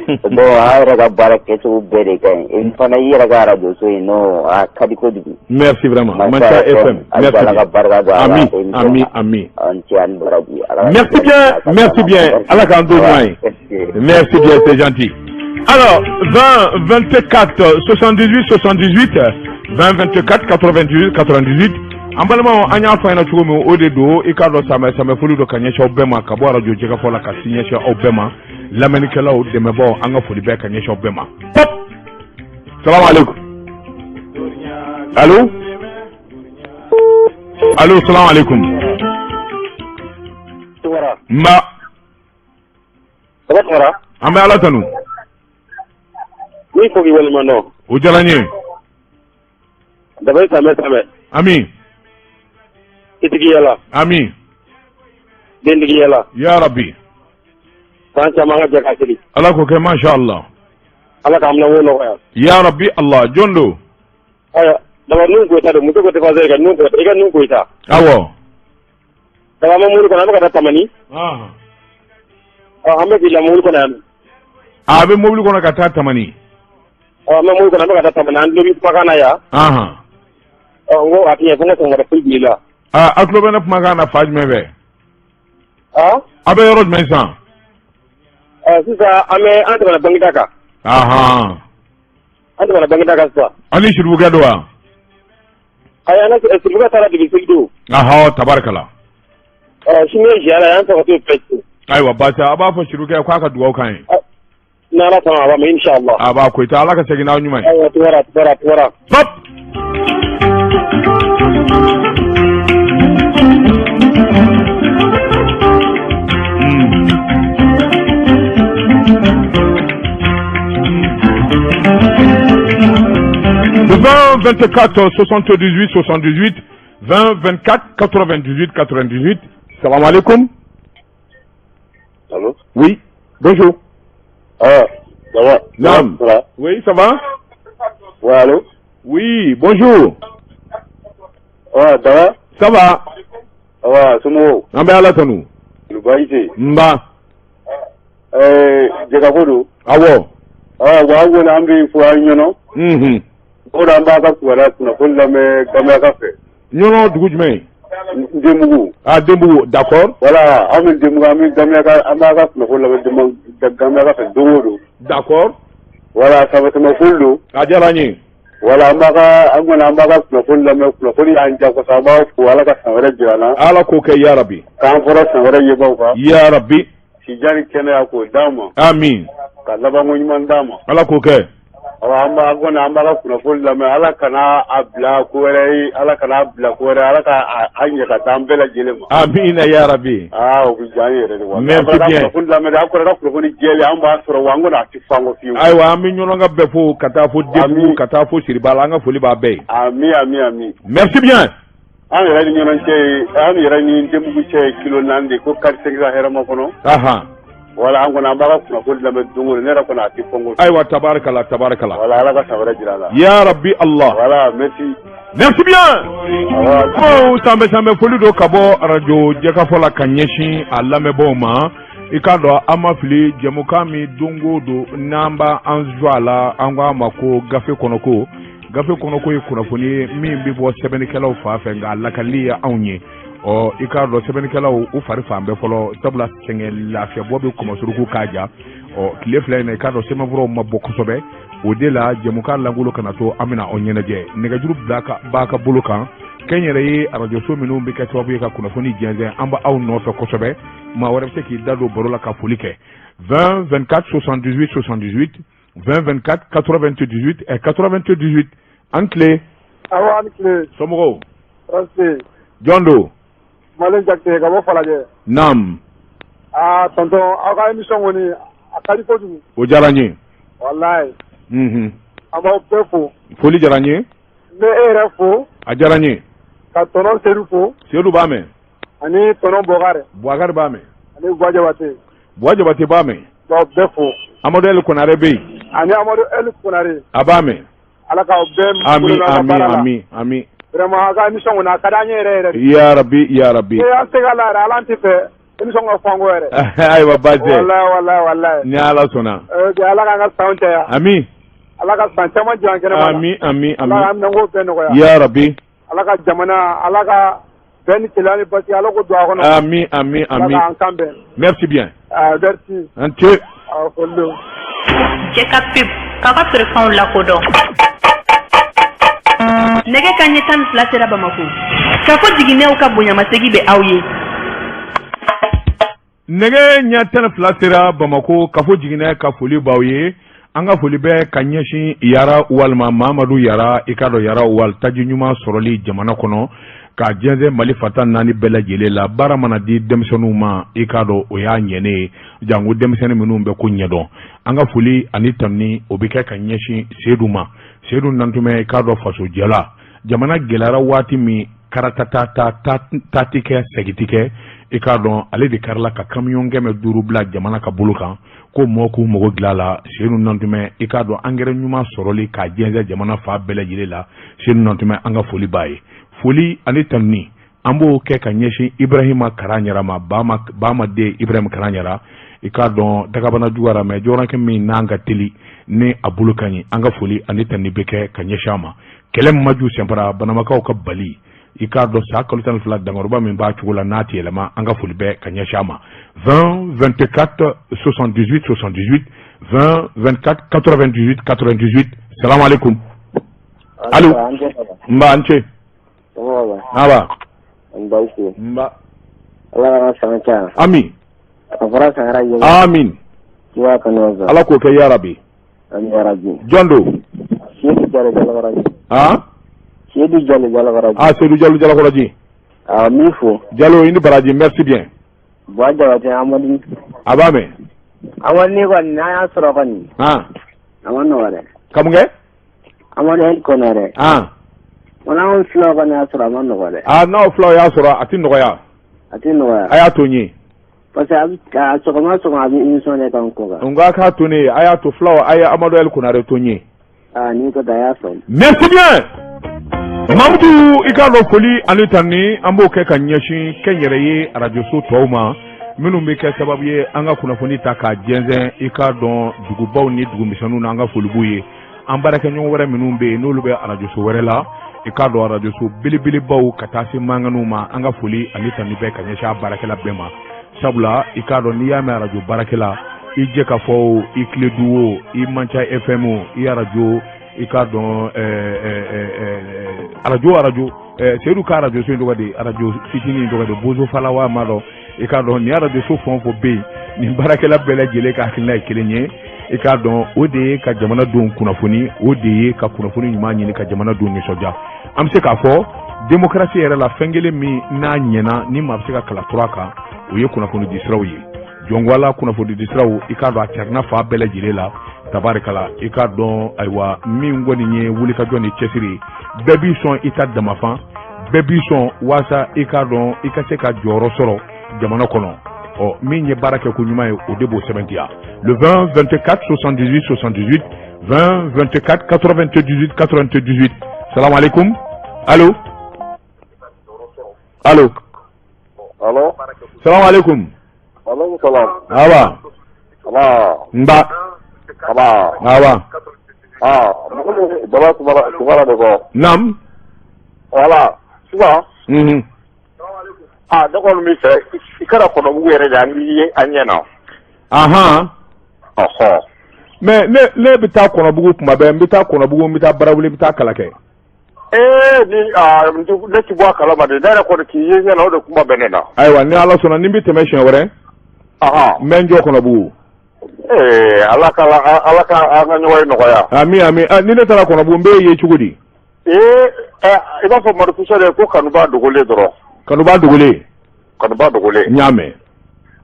Bon, aw yɛrɛ ka baara kɛcogo bɛɛ de ka ɲi. Et fana i yɛrɛ ka radio so in non, a ka di kojugu. Merci vraiment. Mansa FM. Merci. Merci Ala ka bien. barika don a la Ami, émission ami, na. ami. Aw ni ce a ni baraji. Ala ka Merci bien, merci bien. Ala k'an to ɲɔgɔn ye. Merci bien, c'est gentil. Alors, 20 24 78 78 20 24 98 98. An balimaw, an y'a fɔ a ɲɛna cogo min, o de don. I k'a dɔn, samɛ samɛ foli don ka ɲɛsin aw bɛɛ ma ka bɔ arajo Jɛgɛfɔ la ka si ɲɛsin aw bɛɛ ma, lamɛnnikɛlaw, dɛmɛbaaw, an ka foli bɛɛ ka ɲɛsin aw bɛɛ ma. Pop, salam aleykum. Allo, allo, salam aleykum. Tunkara. Nba. Ça va, Tunkara? An bɛ Ala tanu. Ni fo k'i waleɲuman dɔn. O diyara n ye. Dabali sanbɛ sanbɛ. Ami. Itigiya la. Ami. Dentigiya la. Ya Rabbi. San caman ka jɛ ka seli. Ala k'o kɛ, masha Allah. Ala k'an bila wo nɔgɔya. Ya Rabbi Allah, jɔn don? Ayiwa, Daba, Nuhu Goyita don, muso ko défenseur ka Nuhu Goyita, i ka Nuhu Goyita. Awɔ. Daba, an bɛ mobili kɔnɔ, an bɛ ka taa Tamani. Ɔ, an bɛ k'i la mobili kɔnɔ yan. A bɛ mobili kɔnɔ ka taa Tamani. Ɔ, an bɛ mobili kɔnɔ, an bɛ ka taa Tamani, an tulo b'i kumakan na yan. Ɔ, n ko a tɛ ɲɛ fo n ka sɔgɔmada foli bila i la. Aa, a tulo bɛ ne kumakan na fa jumɛn fɛ? Ɔ? A bɛ yɔrɔ jumɛn sisan? Ɔ, sisan an bɛ an tɛmɛna Baginda kan. An tɛmɛna Baginda kan sisan. Aw ni Siribukɛ don wa? Ayi, an ka Siribukɛ taara depuis seli don. Ahɔ, tabarikala. Ɔ, sini ye ziyara ye, an fɛ ka t'o bɛɛ. Ayiwa, baasi, a b'a fɔ Siribukɛ k'a ka dugawu k'an ye. N'Ala sɔnna a b'a mɛn, inshallah. A b'a Koyita, Ala ka segin n'aw ɲuman ye. Ayiwa, Tunkara, Tunkara, Tunkara. Pop. Le 20 24 78 78 20 24 98 98. Salam alaikum. Allô? Oui. Bonjour. Ah, ça va? Naam. Ça va? Oui, ça va? Ouais, allô? Oui, bonjour. Ouais, ça va? Ça va? Ça va, somɔgɔw? An bɛ Ala tanu. Baasi tɛ yen. Nba. Jɛkafo don. Awɔ. Ah, wa an kɔni an bɛ fo an ɲɔnɔ. O de an b'a ka kibaruya kunnafoni lamɛn Gamiyaka fɛ. Ɲɔnɔ dugu jumɛn? Denbugu. Ah, Denbugu, d'accord. Voilà, an bɛ Denbugu, an bɛ Gamiyaka, an b'a ka kunnafoni lamɛn Gamiyaka fɛ don o don. D'accord. Voilà, sama foli don. A diyara n ye. Voilà, an b'a ka, an kɔni an b'a ka kunnafoni lamɛn, kunnafoni y'an diya kosɛbɛ, an b'a fo Ala ka san wɛrɛ jira an na. Ala k'o kɛ, ya Rabbi. K'an fɔra san wɛrɛ yebaw kan. Ya Rabbi. Sijan ni kɛnɛya k'o d'an ma. Amin. Ka labanko ɲuman d'an ma. Ala k'o kɛ. Awɔ, an b'a kɔni an b'a ka kunnafoni lamɛn, Ala kana a bila ko wɛrɛ ye, Ala kana a bila ko wɛrɛ, Ala ka a ɲɛ ka d'an bɛɛ lajɛlen ma. Amina ya Rabbi. Aa, o bɛ diya an yɛrɛ de wa. Merci An b'a ka bien. kunnafoni lamɛn dɛ, an kɔni ka kunnafoni jɛlen an b'a sɔrɔ wa an kɔni a tɛ fɔ an kɔ fiyewu. Ayiwa, an bɛ ɲɔnɔ ka bɛɛ fo ka taa fo Denbugu, ka taa fo Siriba la, an ka foli b'a bɛɛ ye. Ami, ami, ami. Merci bien. An yɛrɛ ni ɲɔgɔn cɛ ye, an yɛrɛ ni Denbugu cɛ ye kilo 4 de ko kari seginna hɛrɛma kɔnɔ. Voilà, an kɔni an b'a ka kunnafoni lamɛn don o don, ne yɛrɛ kɔni a tɛ fɔ n kɔ. Ayiwa, tabarikala, tabarikala. Voilà, Ala ka san wɛrɛ jira an na. Ya Rabbi Allah. Voilà, merci. Merci bien. Ko sanbɛ sanbɛ foli don ka bɔ arajo Jɛkafɔ la ka ɲɛsin a lamɛnbaaw ma. I k'a dɔn, an ma fili jɛmukan min don o don n'an b'an jɔ a la, an ko a ma ko gafe kɔnɔko. Gafe kɔnɔko ye kunnafoni ye min bɛ bɔ sɛbɛnnikɛlaw fan fɛ, nka a lakalili ye anw ye. Ɔ, i k'a dɔn, sɛbɛnnikɛlaw u fari fan bɛɛ fɔlɔ, sabula sɛgɛn lafiyabɔ bɛ kɔmɔsuruku k'a ja. Ɔ, tile 2 in na, i k'a dɔn, sɛbɛnfuraw ma bɔ kosɛbɛ, o de la jɛmukan lankolon kana to, an bɛna aw ɲɛnajɛ. Nɛgɛjuru bila ka b'a ka bolo kan, kɛnyɛrɛye arajoso minnu bɛ kɛ sababu ye ka kunnafoni jɛnsɛn, an b'aw nɔfɛ kosɛbɛ. Maa wɛrɛ bɛ se k'i da don baro la ka foli kɛ. 20 24 78 78 20 24 98 98. An tile. Awɔ, an tile. Somɔgɔw? Tɔɔrɔ tɛ yen. Jɔn don? Malen Jakite ka bɔ Falajɛ. Naam. Aa, tonton, aw ka émission kɔni a ka di kojugu. O diyara n ye. Walayi. An b'aw bɛɛ fo. Foli diyara n ye. N bɛ e yɛrɛ fo. A diyara n ye. Ka tonton Seydou fo. Seydou b'a mɛn. Ani tonton Bɔkari. Bɔkari b'a mɛn. Ani Buwa Jabate. Buwa Jabate b'a mɛn. N b'aw bɛɛ fo. Amadu El Konare bɛ yen. Ani Amadu El Konare. A b'a mɛn. Ala k'aw bɛɛ Ami, ami, ami, ami. Vraiment, aw ka émission kɔni a ka d'an ye yɛrɛ yɛrɛ de. Ya Rabbi, ya Rabbi. E an se ka la yɛrɛ, ala an tɛ fɛ. émission ka fɔ an kɔ yɛrɛ. Ayiwa, baasi tɛ. Walayi, walayi, walayi. Ni Ala sɔnna. Ok, Ala k'an ka sanw caya. Ami. Ala ka san caman jɔ an kɛnɛma la. Ami, ami, Ala ami. k'an minɛnko bɛɛ nɔgɔya. Ya Rabbi. Ala ka jamana, Ala ka bɛn ni kelenya ni basigi, Ala k'o don a kɔnɔ. Ami, ami, Ala ami. k'an kan bɛn. Merci bien. Ah, merci. An ce. Ah, foli don. Cɛ ka pub k'a ka feerefɛnw lakodɔn. Nɛgɛ ka ɲɛ 12 sera Bamako k'a fɔ jiginɛw ka bonyamasegi bɛ aw ye. Nɛgɛ ɲɛ 12 sera Bamako, kafo jiginɛ ka foli b'aw ye. An ka foli bɛ ka ɲɛsin Yara walima Mamadu Yara. I k'a dɔn, Yara wal taji ɲuman sɔrɔli jamana kɔnɔ ka jɛnsɛn Mali fata naani bɛɛ lajɛlen la. Baara mana di denmisɛnninw ma, i k'a dɔn, o y'a ɲɛnen ye, janko denmisɛnnin minnu bɛ ko ɲɛdɔn. An ka foli ani tanuni, o bɛ kɛ ka ɲɛsin Seyidu ma, Seyidu Nantumɛ. I k'a dɔn, fasojɛla, jamana gɛlɛyara waati min, karatata ta ta ti kɛ, sɛgi ti kɛ, i k'a dɔn, ale de karila ka kamiyɔn 500 bila jamana ka bolo kan ko mɔɔ k'u mago dilan la. Seyidu Nantumɛ, i k'a dɔn, angɛrɛ ɲuman sɔrɔli k'a jɛnsɛn jamana fan bɛɛ lajɛlen la, Seyidu Nantumɛ, an ka foli b'a ye. Foli ani tanuni, an b'o kɛ ka ɲɛsin Ibrahima Karaɲara ma, Bama den Ibrahima Karaɲara. I k'a dɔn, dagabana juguyara, mɛ jɔyɔrɔkɛ min n'an ka teli ni a bolo ka ɲi, an ka foli ani tanuni bɛ kɛ ka ɲɛsin a ma. Kɛlɛ maju senfara banamakaw ka bali, i k'a dɔn, san kalo 12 dankɔrɔba min b'a cogo la n'a tɛ yɛlɛma, an ka foli bɛ ka ɲɛsin a ma. 20 24 78 78, 20 24 98 98. Salamu aleykum. Allo. Nba, an ce. Aba. Nba. Ala ka san caya. Ami. A fɔra sahara ye. Amin. I b'a kanu fɛ. Ala k'o kɛ, yarabi. Ami yarabi. Jɔn don? Seyidu Jalo Jalakɔrɔji. Han? Seyidu Jalo Jalakɔrɔji. Ah, Seyidu Jalo Jalakɔrɔji. Ah, n b'i fo. Jalo, i ni baraji, merci bien. Buwa Jabate Amadu. A b'a mɛn. Amadu ni kɔni n'an y'a sɔrɔ kɔni. Han? A ma nɔgɔ dɛ. Ka mun kɛ? Amadu El Kɔnɛ dɛ. Han? Ko n'anw filaw kɔni y'a sɔrɔ, a ma nɔgɔ dɛ. Ah, n'aw filaw y'a sɔrɔ, a ti nɔgɔya. A tɛ nɔgɔya. A y'a to n ye. Parce que a bɛ a sɔgɔma sɔgɔma a bɛ émission de k'an kɔ kan. N ko a k'a to ne ye, a y'a to filaw, a ye Amadu El Konare to n ye. Ah, n'i ko tan, a y'a faamu. Merci bien. Mamudu, i k'a dɔn, foli ani tanuni, an b'o kɛ ka ɲɛsin kɛnyɛrɛye arajoso tɔw ma minnu bɛ kɛ sababu ye an ka kunnafoni ta k'a jɛnsɛn, i k'a dɔn, dugubaw ni dugumisɛnninw na. An ka foli b'u ye. An baarakɛɲɔgɔn wɛrɛ minnu bɛ yen, n'olu bɛ arajoso wɛrɛ la, i k'a dɔn, arajoso belebelebaw ka taa se mankanw ma, an ka foli ani tanuni bɛ ka ɲɛsin a baarakɛla bɛɛ ma, sabula i k'a dɔn, n'i y'a mɛn arajo baarakɛla, i jɛ ka fɔ o, i Kiledu o, i Manca FM o, i arajo, i k'a dɔn, arajo Seyidu ka arajo so in tɔgɔ de, arajo fitinin in tɔgɔ de, Bozo Fala wa ma dɔn. I k'a dɔn, nin arajo so fɛn o fɛn bɛ yen, nin baarakɛla bɛɛ lajɛlen ka hakilina ye kelen ye. I k'a dɔn, o de ye ka jamanadenw kunnafoni, o de ye ka kunnafoni ɲuman ɲini ka jamanadenw nisɔndiya. An bɛ se k'a fɔ, démocratie yɛrɛ la, fɛn kelen min n'a ɲɛna ni maa bɛ se ka kala tura kan, o ye kunnafoni di siraw ye. Jɔnwala kunnafoni di siraw, i k'a dɔn, a carinna fan bɛɛ lajɛlen la, tabarikala. I k'a dɔn, ayiwa, min kɔni ye wulikajɔ ni cɛsiri, bɛɛ b'i sɔn i ta damafan, bɛɛ b'i sɔn waasa, i k'a dɔn, i ka se ka jɔyɔrɔ sɔrɔ jamana kɔnɔ. Ɔ, min ye baara kɛ ko ɲuman ye, o de b'o sɛbɛntiya. Le 20 24 78 78, 20 24 98 98. Salamu aleykum. Allo, allo. Allo. Salamu aleykum. Aleykum salam. Awa. Aba. Nba. Aba. Awa. Ah, mɔgɔ min Baba Tumara de kɔ. Nam. Voilà. Sisan. Ah, ne kɔni bɛ fɛ i kana kɔnɔbugu yɛrɛ de, an k'i ye an ɲɛ na. Ahan. Ɔhɔ. Mais ne bɛ taa Kɔnɔbugu kuma bɛɛ, n bɛ taa Kɔnɔbugu, n bɛ taa Barawuli, n bɛ taa Kalakɛ. Ee, ni aa, ne ti bɔ a kalama de, ne yɛrɛ kɔni k'i ye ɲɛ na, o de kuma bɛ ne na. Ayiwa, ni Ala sɔnna, ni n bɛ tɛmɛ siɲɛ wɛrɛ. Ahan. N bɛ n jɔ Kɔnɔbugu. Ee, Ala ka an ka ɲɔgɔn ye nɔgɔya. Ami, ami. Ah, ni ne taara Kɔnɔbugu, n bɛ ye cogo di? Ee, i b'a fɔ Marifusa de ko kanuba dogolen dɔrɔn. Kanuba dogolen. Kanuba dogolen. N y'a mɛn.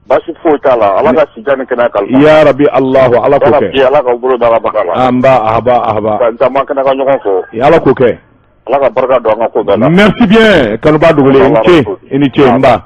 Baasi foyi t'a la, Ala ka sijan ni kɛnɛya kalifa. Ya Rabi Alahu, Ala k'o kɛ. Bi Ala ka bolo da la baga la. An ba ahaba ahaba. Ka caman kɛnɛ ka ɲɔgɔn fo. Ala k'o kɛ. Ala ka barika don an ka ko bɛɛ la. Merci bien, kanuba dogolen. I ce, i ni ce, n ba.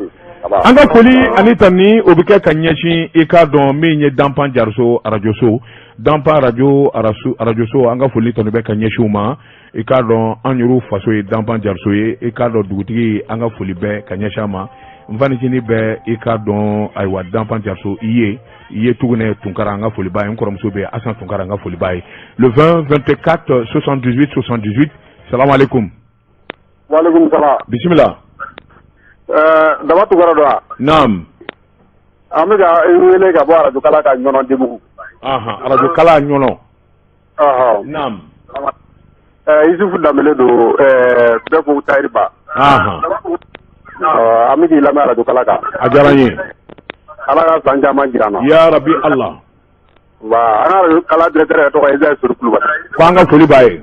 An ka foli ani tanuni, o bɛ kɛ ka ɲɛsin, i k'a dɔn, min ye Danpan Jariso arajoso, Danpan arajo arajoso, an ka foli tanu bɛ ka ɲɛsin u ma. I k'a dɔn an yɛrɛw faso ye Danpan Jariso ye. I k'a dɔn dugutigi, an ka foli bɛɛ ka ɲɛsin a ma. N fanicinin bɛɛ, i k'a dɔn, ayiwa, Danpan Jariso, i ye i ye Tugunɛ Tunkara, an ka foli b'a ye. N kɔrɔmuso bɛ Asan Tunkara, an ka foli b'a ye. Le 20 24 78 78. Salamu aleykum. Waaleykum salam. Bisimila. Daba Tunkara don wa? Naam. An bɛ ka i wele ka bɔ arajo kala ka Ɲɔnɔ Debugu. Ahan, arajo kala Ɲɔnɔ. Naam. Yusufu Danbele don, bɛɛ ko Tahiri Ba. An bɛ k'i lamɛn arajo kala kan. A diyara n ye. Ala ka san caman jira an na. Ya rabi Allah. Wa an ka arajo kala directeur yɛrɛ tɔgɔ ye Isayi Sori Kulubali. Ko an ka foli b'a ye.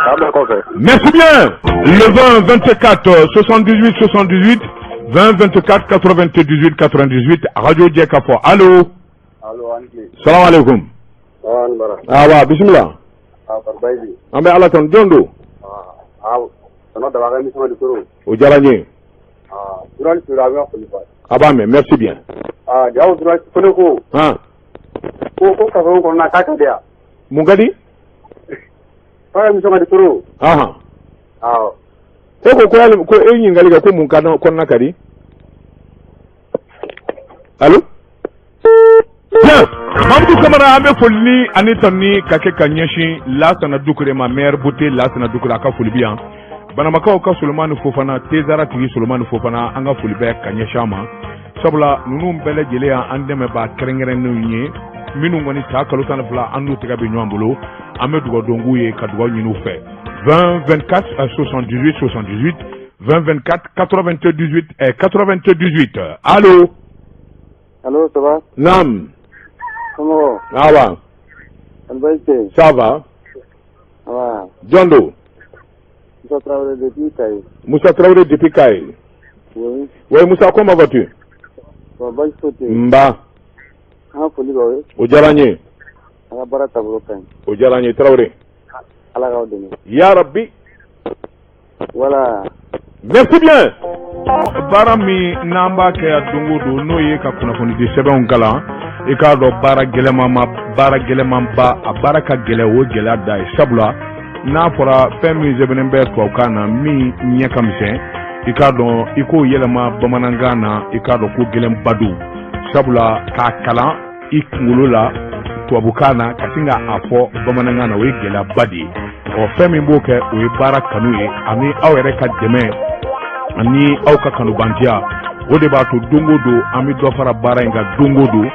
K'an bɛn kɔfɛ. Merci bien. Le 20 24 78 78, 20 24 98 98, radio Jɛ ka fɔ. Allo. Allo, an tile. Salam alaikum. Awa ni bara. Awa, bisimila. A kɔrɔ. An bɛ Ala tanu. Jɔn don? Aa, tɔnɔ Daba ka émission di toro. O diyara n ye. Aa, journaliste a bɛ foli ba. A b'a mɛn, merci bien. Aa, jawo journaliste ko ne ko. Han. Ko kaso kɔnɔna k'a ka di yan. Mun ka di? K'a ka émission ka di toro. Ahan. Awɔ. E ko yali ko e ɲininkali kɛ ko mun ka kɔnɔna ka di? Allo? Bien. Mamadou Kamara, an bɛ foli ni ani tanuni ka kɛ ka ɲɛsin Lasana Dukure ma, maire Bote Lasana Dukure, a ka foli bi yan. Banamakaw ka Solomani Fofana, Tezara tigi Solomani Fofana, an ka foli bɛ ka ɲɛsin a ma. Sabula ninnu bɛɛ lajɛlen y'an dɛmɛbaa kɛrɛnkɛrɛnnenw ye, minnu kɔni ta kalo 12 an n'u tɛgɛ bɛ ɲɔgɔn bolo. An bɛ dugawu don k'u ye ka dugawu ɲini u fɛ. 20 24 78 78, 20 24 98 98. Allo. Allo, ça va? Naam. Somɔgɔw? Awa. Ani baasi tɛ yen? Ça va. Awa. Jɔn don? Musa Traoré depuis Kayi. Moussa Traoré depuis Kayi. Oui. Oui, Moussa, comment vas-tu? Bon, baasi foyi tɛ yen. Nba. An ka foli b'aw ye. O diyara n ye. An ka baara taabolo ka ɲi. O diyara n ye, Traoré. Ala k'aw dɛmɛ. Ya Rabbi. Voilà. Merci bien. Baara min n'an b'a kɛ yan don o don, n'o ye ka kunnafonidi sɛbɛnw kalan, i k'a dɔn baara gɛlɛman ma, baara gɛlɛmanba, a baara ka gɛlɛn, o gɛlɛya da ye. Sabula n'a fɔra fɛn min sɛbɛnnen bɛ tubabukan na min ɲɛ ka misɛn, i k'a dɔn i k'o yɛlɛma bamanankan na, i k'a dɔn ko gɛlɛnba don. Sabula k'a kalan i kunkolo la tubabukan na ka sin k'a fɔ bamanankan na, o ye gɛlɛyaba de ye. Ɔ, fɛn min b'o kɛ, o ye baara kanu ye ani aw yɛrɛ ka dɛmɛ ani aw ka kanubantiya. O de b'a to don o don an bɛ dɔ fara baara in kan. Don o don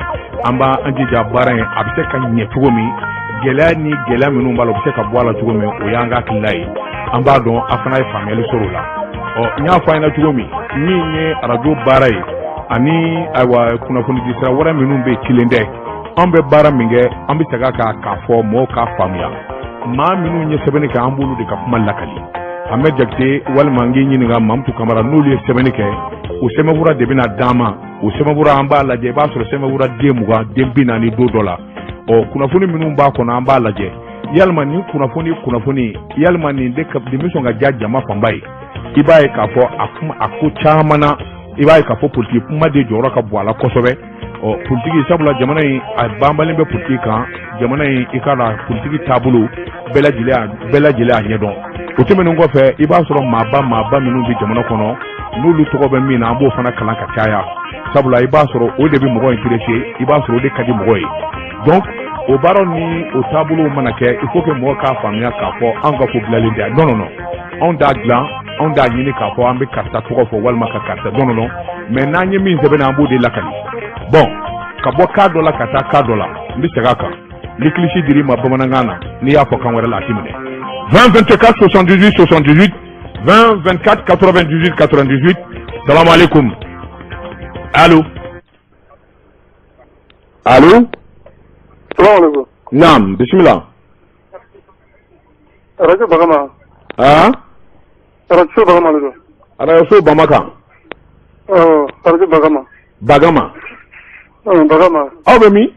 an b'an jija baara in a bɛ se ka ɲɛ cogo min, gɛlɛya ni gɛlɛya minnu b'a la, o bɛ se ka bɔ a la cogo min, o y'an ka hakilina ye. An b'a dɔn a fana ye faamuyali sɔrɔ o la. Ɔ, n y'a fɔ a ɲɛna cogo min, min ye arajo baara ye ani ayiwa kunnafonidi sira wɛrɛ minnu bɛ yen, kelen tɛ. An bɛ baara min kɛ, an bɛ segin a kan k'a fɔ mɔgɔw k'a faamuya. Maa minnu ye sɛbɛnni kɛ, an b'olu de ka kuma lakali. Ahmed Jakite walima n k'i ɲininka Mamutu Kamara, n'olu ye sɛbɛnni kɛ, o sɛbɛnfura de bɛna d'an ma. O sɛbɛnfura, an b'a lajɛ, i b'a sɔrɔ sɛbɛnfura den 20, den 40 don dɔ la. Ɔ, kunnafoni minnu b'a kɔnɔ, an b'a lajɛ yalima nin kunnafoni yalima nin de nin bɛ sɔn ka diya jama fanba ye. I b'a ye k'a fɔ a kuma a ko caman na, i b'a ye k'a fɔ politiki kuma de jɔyɔrɔ ka bon a la kosɛbɛ. Ɔ, politiki, sabula jamana in a banbalen bɛ politiki kan. Jamana in, i k'a dɔn, politiki taabolo bɛɛ lajɛlen a ɲɛdɔn. O tɛmɛnen kɔfɛ, i b'a sɔrɔ maaba minnu bɛ jamana kɔnɔ, n'olu tɔgɔ bɛ min na, an b'o fana kalan ka caya. Sabula i b'a sɔrɔ o de bɛ mɔgɔ intéresser, i b'a sɔrɔ o de ka di mɔgɔ ye. Donc o baaraw ni o taabolow mana kɛ, il faut que mɔgɔ k'a faamuya k'a fɔ an ka ko dilanlen tɛ. Non, non, non, anw t'a dilan, anw t'a ɲini k'a fɔ an bɛ karisa tɔgɔ fɔ walima ka karisa. Non, non, non, mais n'an ye min sɛbɛn, an b'o de lakali. Bon, ka bɔ cas dɔ la ka taa cas dɔ la, n bɛ segin a kan. Ni kilisi dir'i ma bamanankan na, n'i y'a fɔ kan wɛrɛ la, a ti minɛ. 20 24 78 78, 20 24 98 98. Salam alaikum. Allo, allo. Salamu alaikum. Naam, bismillah. Radio Bagama. Ah. Radio Bagama de don. Radio Bamaka. Ɔ, Radio Bagama. Bagama. Ɔ, Bagama. Aw bɛ min?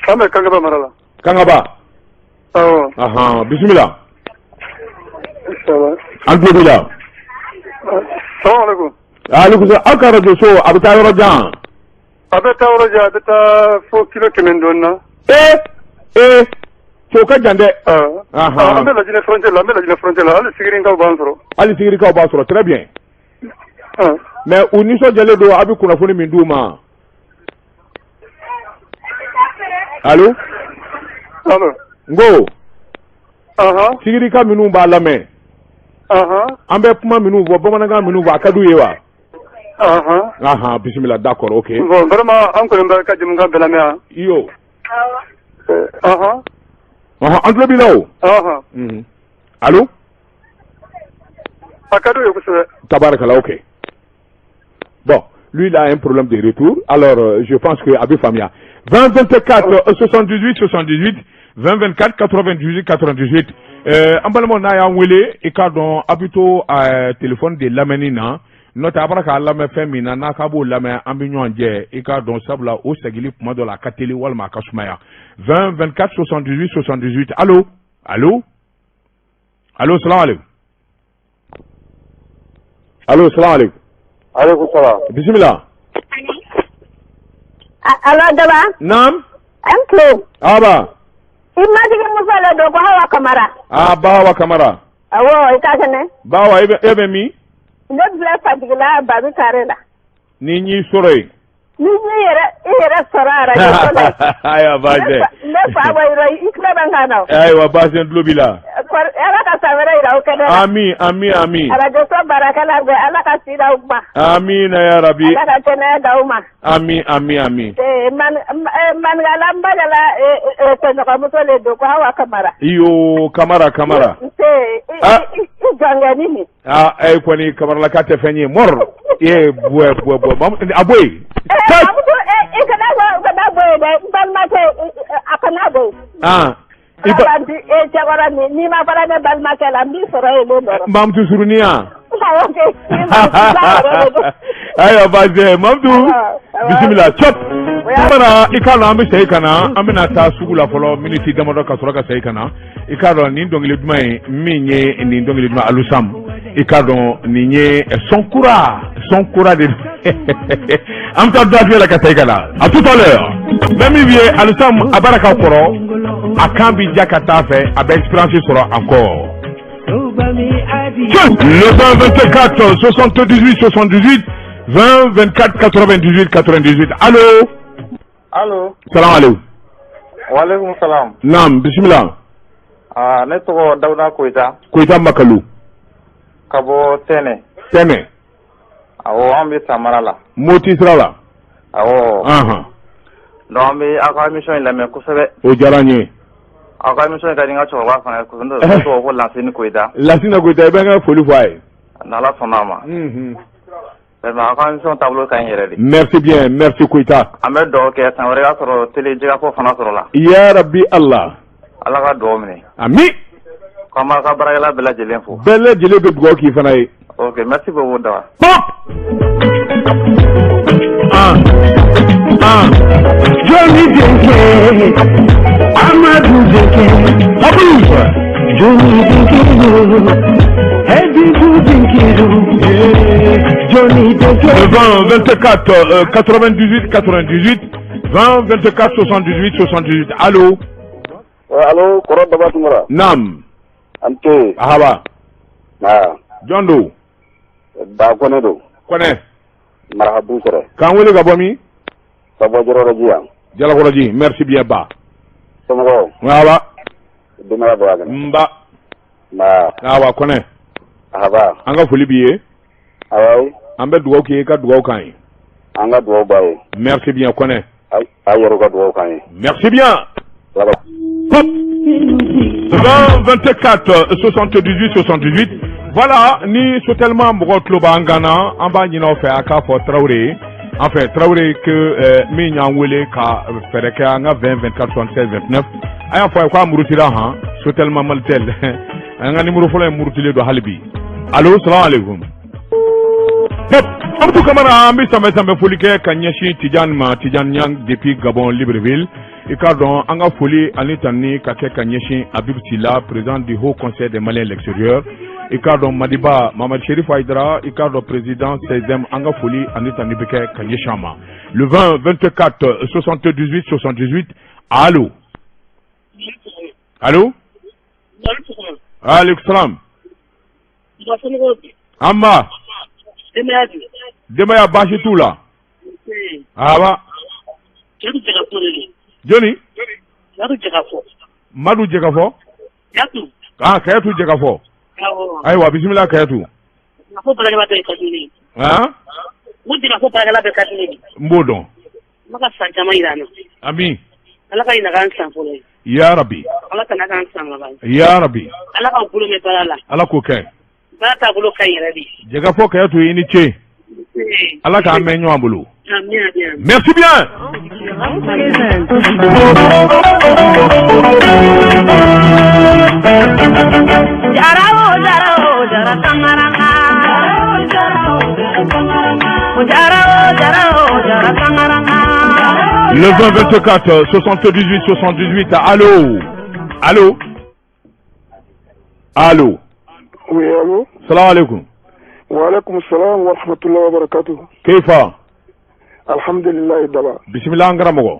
An bɛ Kangaba mara la. Kangaba. Awɔ. Ahan, bismillah. Ça va. An tulo b'i la. Salamu alaikum. Alaikum salam. Aw ka radio so, a bɛ taa yɔrɔ jan? A bɛ taa yɔrɔ jan, a bɛ taa fo kilo 100 dɔɔnin na. Ee ee. Cɛw ka jan dɛ. An bɛ Laginɛ frontière la, an bɛ Laginɛ frontière la, hali Sigirikaw b'an sɔrɔ. Hali Sigirikaw b'a sɔrɔ, très bien. Mais u nisɔndiyalen don a bɛ kunnafoni min d'u ma. Allo? Allo? N ko. Sigirika minnu b'a lamɛn. An bɛ kuma minnu fɔ, bamanankan minnu fɔ, a ka d'u ye wa? Bisimila, d'accord, ok. Bon, vraiment an kɔni bɛ ka jɛmukan bɛɛ lamɛn yan. Iyo. An tulo b'i la o. Allo? A ka d'u ye kosɛbɛ. Tabarakala, ok. Bon, lui il a un problème de retour, alors je pense que a bɛ faamuya. 20 24 78 78 20 24 98 98. An balimaw, n'a y'an wele, i k'a dɔn a bɛ to téléphone de lamɛnni na, n'o tɛ a bɔra k'a lamɛn fɛn min na, n'a k'a b'o lamɛn, an bɛ ɲɔgɔn jɛ, i k'a dɔn, sabula o segili kuma dɔ la a ka teli walima a ka sumaya. 20 24 78 78. Allo, allo, allo, salam aleykum. Allo, salam aleykum. Aleykum salam. Bisimila. Allo, Daba. Naam. An tulo. Aba. I matigi muso le don ko Hawa Kamara. Ah, Bawa Kamara. Awɔ, i ka kɛnɛ. Bawa, e bɛ min? Ne filɛ Fajigila Babi kare la. Ni n y'i sɔrɔ yen. Ni i yɛrɛ sɔrɔ arajo so la. Ayiwa, baasi tɛ. Ne fa bɔ yɔrɔ, i tulo bɛ n kan na o. Ayiwa, baasi tɛ, n tulo b'i la. Ala ka san wɛrɛ yira aw kɛnɛ la. Ami, ami, ami. Arajo so baarakɛla bɛɛ, Ala ka si d'aw ma. Amina ya rabi. Ala ka kɛnɛya d'aw ma. Ami, ami, ami. Manikala n bakɛla tɔɲɔgɔnmuso le don ko Hawa Kamara. Iyo, Kamara, Kamara. Nse, i jɔnkɛni nin. Ah, e kɔni Kamaralaka tɛ fɛn ye mɔr. E bɔ bɔ bɔ a bɔ yen. Mamudu, i kana bɔ yen dɛ, n balimakɛ, a kana bɔ yen. Ah. Cɛkɔrɔ nin, n'i ma fara ne balimakɛ la, n b'i sɔrɔ yen don dɔ. Mamudu surunya. Ayiwa, baasi tɛ Mamudu, bisimila cɔp. Kamara, i k'a dɔn an bɛ segin ka na, an bɛna taa sugu la fɔlɔ miniti damadɔ ka sɔrɔ ka segin ka na. I k'a dɔn nin dɔnkili duman ye min ye, nin dɔnkili duman Alusam, i k'a dɔn nin ye son kura, son kura de. An bɛ taa dɔ la ka segin ka na. À tout à l'heure. N bɛ min f'i ye, Alusam a baara ka kɔrɔ, a kan bi ja ka taa fɛ, a bɛ expérience sɔrɔ encore. Le 20 24 78 78 20 24 98 98. Allo? Allo. Salam aleykum. Waaleykum salam. Naam, bisimila. Ah, ne tɔgɔ Dawuda Koyita. Koyita Makalu. Ka bɔ Tɛnɛ. Tɛnɛ. Awɔ, an bɛ Samara la. Moti sira la. Awɔ. Donc an bɛ aw ka émission in lamɛn kosɛbɛ. O diyara n ye. Aw ka émission in ka di n ka cɛkɔrɔba fana ye kosɛbɛ, n'o tɔgɔ ko Lasini Koyita. Lasina Koyita, i bɛ n ka foli fɔ a ye. N'Ala sɔnna a ma. Vraiment, aw ka émission taabolo ka ɲi yɛrɛ de. Merci bien, merci Koyita. An bɛ dugawu kɛ san wɛrɛ y'a sɔrɔ télé jɛgɛfɔ fana sɔrɔ la. Ya Rabbi Allah. Ala ka dugawu minɛ. Ami. K'an b'a ka baarakɛla bɛɛ lajɛlen fo. Bɛɛ lajɛlen bɛ dugawu k'i fana ye. Ok, merci beaucoup Daba. Pop. Ah. Ah. Jɔnni denkɛ, Amadu denkɛ, Abou. Jɔnni denkɛ, Hɛbibu denkɛ, Jɔnni denkɛ. 20 24 98 98 20 24 78 78. Allo? Allo, kɔrɔ Daba Tunkara. Naam. An tɛ. Ahaba. Aa. Jɔn don? Ba Kɔnɛ don. Kɔnɛ. Marakabu sɔrɔ. K'an wele ka bɔ min? Ka bɔ Jalakɔrɔji yan. Jalakɔrɔji, merci bien Ba. Somɔgɔw? Ahaba. Denbaya bɔ a kɛnɛ. Nba. Nba. Awa Kɔnɛ. Ahaba. An ka foli b'i ye. Awɔ. An bɛ dugawu k'i ye, i ka dugawu k'an ye. An ka dugawu b'a ye. Merci bien Kɔnɛ. A yɛrɛ ka dugawu k'an ye. Merci bien. Voilà. Hop. 20 24 78 78. Voilà, ni sotelma mɔgɔw tulo b'an kan na, an b'a ɲini aw fɛ a k'a fɔ Tarawele ye. Enfin, Tarawele que min y'an wele ka fɛɛrɛ kɛ an ka 20 24 76 29. A y'a fɔ a ye k'a murutira han, sotelma Malitel. An ka numéro fɔlɔ ye murutilen don hali bi. Allo, salam aleykum. Hop. Amadou Kamara, an bɛ sanbɛ sanbɛ foli kɛ ka ɲɛsin Tidiane ma, Tidiane Niang depuis Gabon Libreville. I k'a dɔn an ka foli ani tanuni ka kɛ ka ɲɛsin Habib Sila, président du Haut Conseil des Maliens de l'extérieur. I k'a dɔn Madiba Mamad Chérif Aïdara, i k'a dɔn président 16e, an ka foli ani tanuni bɛ kɛ ka ɲɛsin a ma. Le 20 24 78 78. Allo? Allo. Aleykum salam. Anba. Denbaya baasi t'u la. Aba. Jɔni? Madu Jɛkafɔ. Ah, Kayatu Jɛkafɔ. Ayiwa, bisimila Kayatu. Ah? N b'o dɔn. Ala ka san caman jira an na. Ami. Ala ka ɲinan k'an san fɔlɔ ye. Ya Rabbi. Ala kana k'an san laban ye. Ya Rabbi. Ala k'aw bolo mɛn baara la. Ala k'o kɛ. Baara taabolo ka ɲi yɛrɛ de. Jɛkafɔ Kayatu, i ni ce. Ala k'an mɛn ɲɔgɔn bolo. Ami, ami, ami. Merci bien. Jara o jara o jara tangaranga. Jara o jara o jara tangaranga. Le 20 24 78 78. Allô. Allô. Allô. Oui, allô. Salam alaikum. Wa alaikum salam wa rahmatullahi wa barakatuh. Keifa. Alhamdulillah Daba. Bismillah an karamɔgɔ.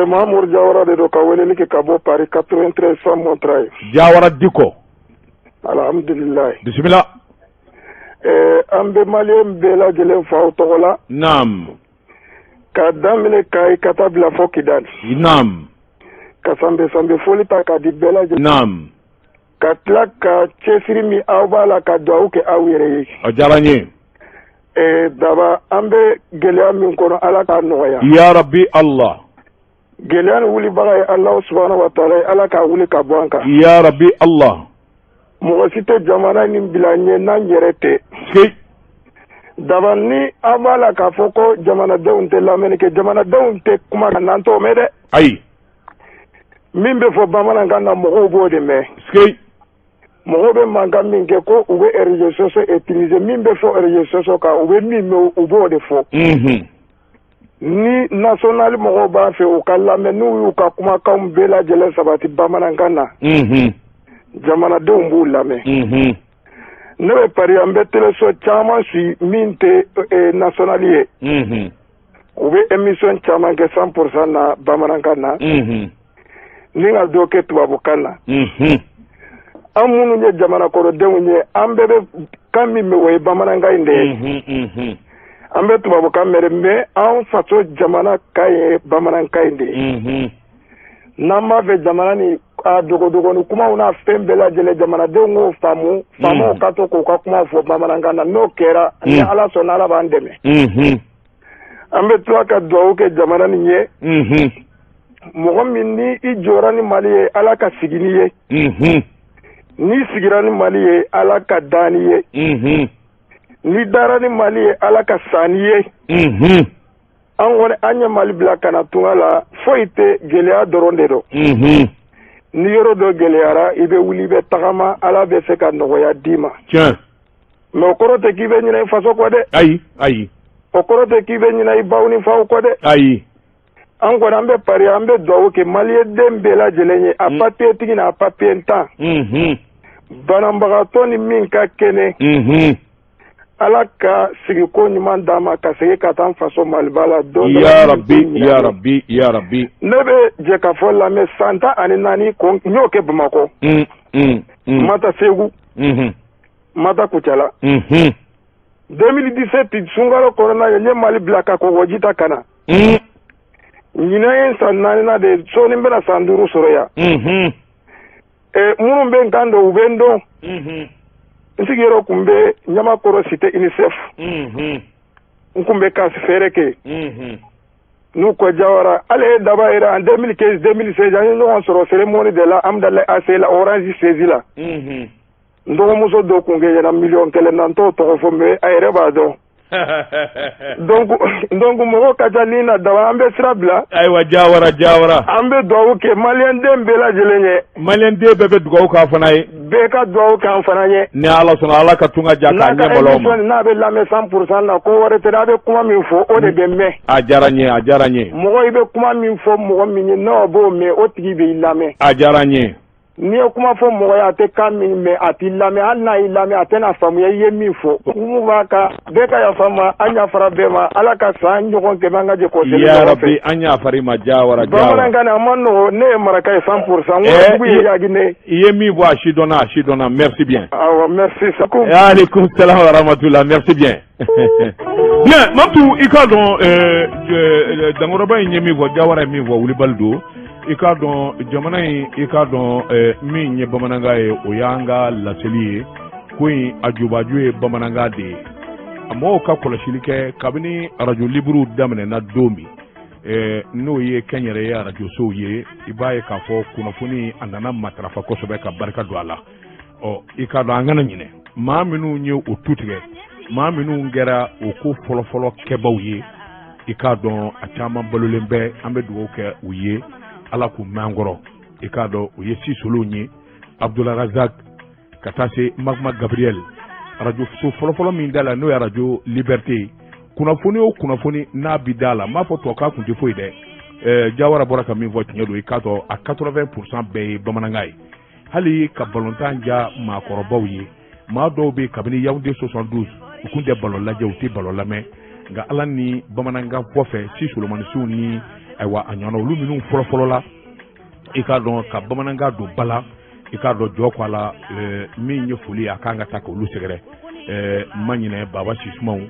Mahamoud Jawara de don ka weleli kɛ ka bɔ Paris 93 100 Montreuil. Jawara Diko. Alhamdulillah. Bismillah. An bɛ maliyɛn bɛɛ lajɛlen fo aw tɔgɔ la. Naam. Ka daminɛ Kayi ka taa bila fo Kidali. Naam. Ka sanbɛ sanbɛ foli ta k'a di bɛɛ lajɛlen. Naam. Ka tila ka cɛsiri min aw b'a la ka dugawu kɛ aw yɛrɛ ye. A diyara n ye. Daba, an bɛ gɛlɛya min kɔnɔ, Ala k'a nɔgɔya. Ya Rabbi Allah. Gɛlɛya ni wulibaga ye Alahu subahana wa taala ye, Ala k'a wuli ka bɔ an kan. Ya Rabbi Allah. Mɔgɔ si tɛ jamana nin bila ɲɛ n'an yɛrɛ tɛ. Daba, ni an b'a la k'a fɔ ko jamanadenw tɛ lamɛnni kɛ, jamanadenw tɛ kuma kan, n'an t'o mɛn dɛ. Ayi. Min bɛ fɔ bamanankan na, mɔgɔw b'o de mɛn. Mɔgɔw bɛ mankan min kɛ ko u bɛ réseaux sociaux utiliser, min bɛ fɔ réseaux sociaux kan, u bɛ min mɛn, u b'o de fɔ. Ni national mɔgɔw b'a fɛ u ka lamɛn, n'u y'u ka kumakanw bɛɛ lajɛlen sabati bamanankan na, jamanadenw b'u lamɛn. Ne bɛ Paris, an bɛ téléso caman si min tɛ national ye. U bɛ émission caman kɛ 100% na bamanankan na. Ni ka dɔ kɛ tubabukan na. An minnu ye jamana kɔnɔdenw ye, an bɛɛ bɛ kan min mɛn, o ye bamanankan in de ye. An bɛ tubabukan mɛn, mais an faso jamana kan ye bamanankan in de ye. N'an b'a fɛ jamana ni a dogodogoni kumaw n'a fɛn bɛɛ lajɛlen, jamanadenw k'o faamu, faamaw ka to k'u ka kumaw fɔ bamanankan na, n'o kɛra, ni Ala sɔnna, Ala b'an dɛmɛ. An bɛ tila ka dugawu kɛ jamana nin ye. Mɔgɔ min ni i jɔra ni Mali ye, Ala ka sigi n'i ye. N'i sigira ni Mali ye, Ala ka da n'i ye. N'i dara ni Mali ye, Ala ka sa n'i ye. An kɔni, an ye Mali bila ka na tunga la, foyi tɛ, gɛlɛya dɔrɔn de don. Ni yɔrɔ dɔ gɛlɛyara, i bɛ wuli, i bɛ tagama, Ala bɛ se ka nɔgɔya d'i ma. Mais o kɔrɔ tɛ k'i bɛ ɲinɛ i faso kɔ dɛ. Ayi, ayi. O kɔrɔ tɛ k'i bɛ ɲinɛ i baw ni faw kɔ dɛ. Ayi. An kɔni, an bɛ Paris, an bɛ dugawu kɛ maliyɛn bɛɛ lajɛlen ye, a papier tigi n'a papier tan. Banabagatɔ ni min ka kɛnɛ. Ala ka sigiko ɲuman d'a ma ka segin ka taa n faso Maliba la don dɔ la. Ya Rabbi, ya Rabbi, ya Rabbi. Ne bɛ jɛkafɔ lamɛn san 14 ko n y'o kɛ Bamakɔ. N ma taa Segu. N ma taa Kucala. 2017 sunkalo kɔnɔna ye, n ye Mali bila ka kɔgɔji ta ka na. Ɲinan ye san naaninan de ye, sɔɔni n bɛna san 5 sɔrɔ yan. Minnu bɛ n kan dɔn, u bɛ n dɔn. N sigiyɔrɔ tun bɛ Ɲamakɔrɔ cité UNICEF. N tun bɛ kasi feere kɛ. N'u ko Jawara, ale ye Daba yɛrɛ, en 2015 2016 an ye ɲɔgɔn sɔrɔ cérémonie de la Amidalayi AC la, Orange siège la. N dɔgɔmuso dɔ kun kɛ ɲɛna miliyɔn 1 na, n t'o tɔgɔ fɔ, mais a yɛrɛ b'a dɔn. Donc mɔgɔ ka ca ni na Daba, an bɛ sira bila. Ayiwa, Jawara, Jawara. An bɛ dugawu kɛ maliyɛnden bɛɛ lajɛlen ye. Maliyɛnden bɛɛ bɛ dugawu k'a fana ye. Bɛɛ ka dugawu k'an fana ye. Ni Ala sɔnna, Ala ka tunga ja k'a ɲɛ bɔlɔ ma. N'a bɛ lamɛn 100% na, ko wɛrɛ tɛ, a bɛ kuma min fɔ, o de bɛ mɛn. A diyara n ye, a diyara n ye. Mɔgɔ, i bɛ kuma min fɔ mɔgɔ min ye, n'o b'o mɛn, o tigi b'i lamɛn. A diyara n ye. N'i ye kuma fɔ mɔgɔ ye a tɛ kan min mɛn, a t'i lamɛn. Hali n'a y'i lamɛn, a tɛna faamuya i ye min fɔ. Mun b'a kan, bɛɛ ka yafa n ma, an yafara bɛɛ ma. Ala ka san ɲɔgɔn kɛmɛ, an ka jɛ k'o seli ɲɔgɔn fɛ. Yarabi, an yafara i ma. Jawara, Jawara. Bamanankan a ma nɔgɔ. Ne ye maraka ye 100%. N ko dugu ye Yaginɛ. I ye min fɔ, a si dɔnna, a si dɔnna. Merci bien. Awɔ, merci. Aleykum salam wa rahmatullah. Merci bien. Bien, Mamtu, i k'a dɔn Dankɔrɔba in ye min fɔ, Jawara ye min fɔ, wulibali don. I k'a dɔn jamana in, i k'a dɔn min ye bamanankan ye, o y'an ka laseli ye. Ko in a jubaju ye bamanankan de ye. A mɔgɔw ka kɔlɔsili kɛ kabini arajo liburu daminɛna don min, n'o ye kɛnyɛrɛye arajosow ye, i b'a ye k'a fɔ kunnafoni a nana matarafa kosɛbɛ ka barika don a la. Ɔ, i k'a dɔn an kana ɲinɛ maa minnu ye o tu tigɛ, maa minnu kɛra o ko fɔlɔfɔlɔ kɛbaw ye. I k'a dɔn a caman balolen bɛ, an bɛ dugawu kɛ u ye, Ala k'u mɛn an kɔrɔ. I k'a dɔn u ye Sisolow ye, Abdularazak, ka taa se Magma Gabriel. Arajoso fɔlɔfɔlɔ min da la, n'o ye arajo Liberté ye, kunnafoni o kunnafoni n'a bi da la, n m'a fɔ tubabukan kun tɛ foyi dɛ. Jawara bɔra ka min fɔ, tiɲɛ don. I k'a dɔn a 80% bɛɛ ye bamanankan ye. Hali ka balontan ja maakɔrɔbaw ye, maa dɔw bɛ kabini Yaoundé 72, u kun tɛ balon lajɛ, u tɛ balon lamɛn, nka Ala ni bamanankan kɔfɛ, si Solomanisiw ni ayiwa a ɲɔgɔnna, olu minnu fɔlɔfɔlɔ la, i k'a dɔn ka bamanankan don ba la, i k'a dɔn jɔ ko a la. Min ye foli ye, a kan ka ta k'olu sɛgɛrɛ. N ma ɲinɛ Baba Sisumaw,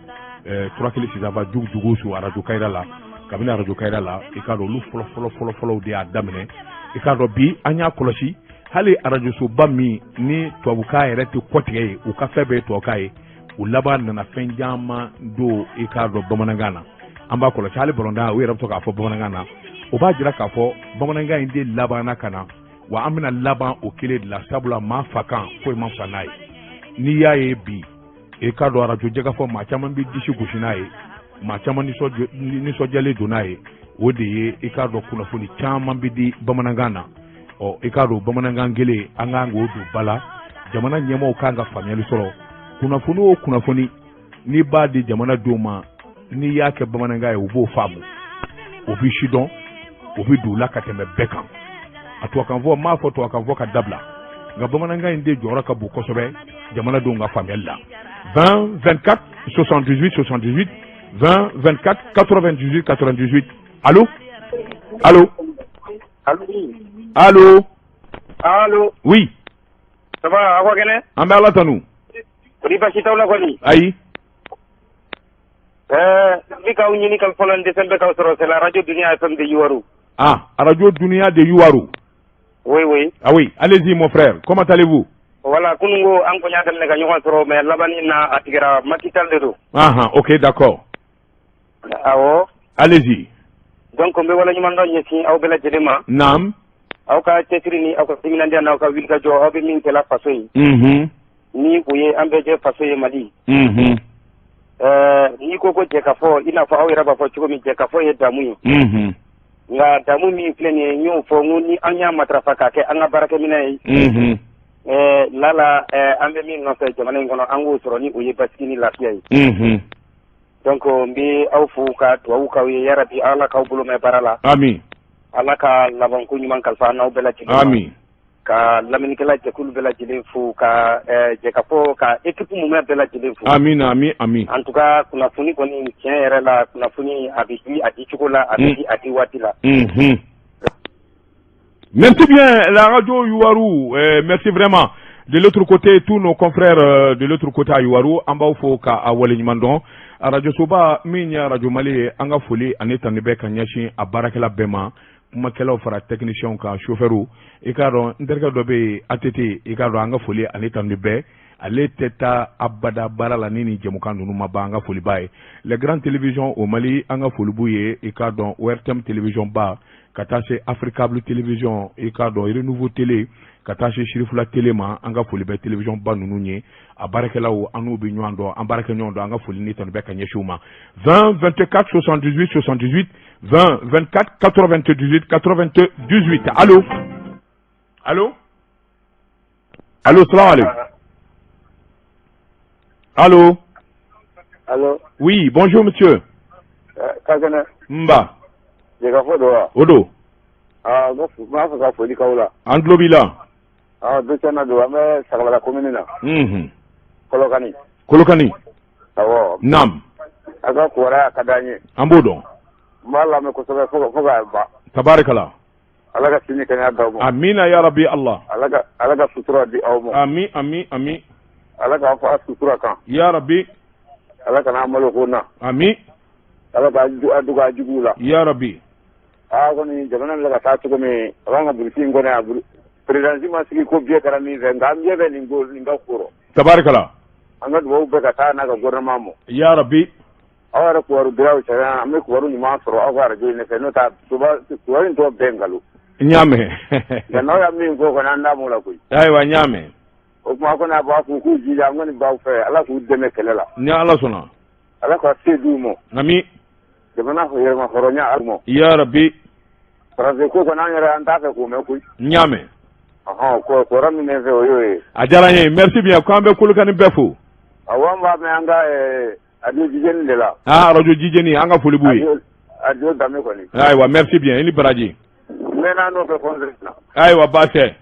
Turakili Sisaba, Jugu Jugu su arajo Kayira la. Kabini arajo Kayira la, i k'a dɔn olu fɔlɔfɔlɔ fɔlɔfɔlɔw de y'a daminɛ. I k'a dɔn bi an y'a kɔlɔsi, hali arajosoba min ni tubabukan yɛrɛ tɛ kɔtigɛ ye, u ka fɛn bɛɛ ye tubabukan ye, u laban nana fɛn caman don, i k'a dɔn, bamanankan na. An b'a kɔlɔsi, hali balontan, u yɛrɛ bɛ to k'a fɔ bamanankan na. O b'a jira k'a fɔ bamanankan in de labanna ka na wa an bɛna laban o kelen de la, sabula maa fa kan foyi ma fisa n'a ye. N'i y'a ye bi, i k'a dɔn arajo jɛgɛfɔ, maa caman bɛ disi gosi n'a ye, maa caman nisɔndiyalen don n'a ye, o de ye i k'a dɔn kunnafoni caman bɛ di bamanankan na. Ɔ, i k'a dɔn bamanankan kelen, an kan k'o don ba la. Jamana ɲɛmaaw kan ka faamuyali sɔrɔ. Kunnafoni o kunnafoni n'i b'a di jamanadenw ma, n'i y'a kɛ bamanankan ye, u b'o faamu, o bɛ sidɔn, o bɛ don u la ka tɛmɛ bɛɛ kan. A tubabukan fɔ, n m'a fɔ tubabukan fɔ ka dabila, nka bamanankan in de jɔyɔrɔ ka bon kosɛbɛ jamanadenw ka faamuyali la. 20 24 78 78, 20 24 98 98. Allo, allo, allo. Allo. Oui. Ça va, aw ka kɛnɛ? An bɛ Ala tanu. Kɔni baasi t'aw la kɔni? Ayi. N bɛ k'aw ɲini ka fɔlɔ, n dɛsɛ bɛ k'aw sɔrɔ. C'est la radio Dunia FM de Youwarou. Ah, radio Dunia de Youwarou. Oui. Ah oui, allez-y mon frère, comment allez-vous? Voilà, kunun ko an kɔni y'a daminɛ ka ɲɔgɔn sɔrɔ, mais laban na a tigɛra. Macky Sall de don. Ah ah, ok, d'accord. Awɔ. Allez-y. Donc n bɛ waleɲumandɔn ɲɛsin aw bɛɛ lajɛlen ma. Naam. Aw ka cɛsiri ni aw ka timinandiya n'aw ka wulikajɔ, aw bɛ min kɛla faso ye. Ni o ye an bɛɛ jɛ faso ye, Mali. N'i ko ko jɛkafɔ, i n'a fɔ aw yɛrɛ b'a fɔ cogo min, jɛkafɔ ye damu ye. Nka damu min filɛ nin ye, n y'o fɔ, n ko ni an y'a matarafa k'a kɛ an ka baarakɛminɛn ye. Lala an bɛ min nɔfɛ jamana in kɔnɔ, an k'o sɔrɔ ni o ye basigi ni lafiya ye. Donc n bɛ aw fo ka dugawu k'aw ye, yarabi Ala k'aw bolo mɛn baara la. Amin. Ala ka labanko ɲuman kalifa an n'aw bɛɛ lajɛlen ma. Amin. Ka lamɛnnikɛla jɛkulu bɛɛ lajɛlen fo, ka jɛkafɔ ka équipe mumɛ bɛɛ lajɛlen fo. Amin, amin, amin. En tout cas, kunnafoni kɔni, tiɲɛ yɛrɛ la, kunnafoni a bɛ di a di cogo la, a bɛ di a di waati la. Merci bien, la radio Youwarou, merci vraiment. De l'autre côté, tous nos confrères de l'autre côté à Youwarou, an b'aw fo ka a waleɲuman dɔn. Radio Soba min ye Radio Mali ye, an ka foli ani tanu bɛ ka ɲɛsin a baarakɛla bɛɛ ma. Kumakɛlaw fara techniciens kan, chauffeur. I k'a dɔn n terikɛ dɔ bɛ yen, ATT, i k'a dɔn an ka foli ani tanu bɛɛ. Ale tɛ taa abada baara la ni nin jɛmukan ninnu ma ban, an ka foli b'a ye. Les grandes télévisions au Mali, an ka foli b'u ye, i k'a dɔn ORTM télévision ba, ka taa se Africable télévision, i k'a dɔn Renouveau télé, ka taa se Sirifula télé ma, an ka foli bɛ télévision ba ninnu ye. A baarakɛlaw, an n'u bɛ ɲɔgɔn dɔn, an baarakɛ ɲɔgɔn dɔn, an ka foli ni tanu bɛ ka ɲɛsin u ma. 20 24 78 78, 20 24 98 98. Allo, allo, allo, salam alaikum. Allo. Allo. Oui, bonjour monsieur. Kakɛnɛ. Nba. Jɛkafɔ don wa? O don. Aa, n b'a fɛ ka foli k'aw la. An tulo b'i la. Dossier na don, an bɛ Sagabala commune na. Kolokani. Kolokani. Awɔ. Naam. A ka kibaruya ka d'an ye. An b'o dɔn. N b'a lamɛn kosɛbɛ fo k'a ban. Tabarikala. Ala ka sini kɛnɛya d'aw ma. Amina ya rabi Allah. Ala ka sutura di aw ma. Ami ami ami. Ala k'aw fa sutura kan. Ya rabi. Ala kana an malo ko na. Ami. Ala ka a dugu a juguw la. Ya rabi. Aa kɔni jamana bɛ ka taa cogo min, a b'an ka burusi in kɔnɔ yan, présidence ma sigi ko biɲɛ kɛra min fɛ, nka an biɲɛ bɛ nin ko nin ka kɔrɔ. Tabarikala. An ka dugawu bɛɛ ka taa n'a ka gouvernement ma. Ya rabi. Aw yɛrɛ kibaru diraw sariya, an bɛ kibaru ɲuman sɔrɔ aw ka arajo in fɛ, n'o tɛ kibaru in tɔ bɛɛ nkalon. N y'a mɛn. Nka n'aw y'a min fɔ kɔni, an da m'o la koyi. Ayiwa, n y'a mɛn. O tuma kɔni a b'a fɔ k'u jija, an kɔni b'aw fɛ, Ala k'u dɛmɛ kɛlɛ la. Ni Ala sɔnna. Ala ka se d'u ma. Ami. Jamana yɛrɛma hɔrɔnya a ma. Ya rabi. Faransi ko kɔni an yɛrɛ an t'a fɛ k'o mɛn koyi. N y'a mɛn. Ɔhɔn, kɔrɔ min bɛ fɛ o y'o ye. A diyara n ye, merci bien, k'an bɛ Kolokani bɛɛ fo. Awɔ, an b'a mɛn an ka radio Jijeni de la. Ah, radio Jijeni, an ka foli b'u ye. Radio Danbe kɔni. Ayiwa, merci bien, i ni baraji. N mɛnna nɔfɛ conseil na. Ayiwa, baasi tɛ.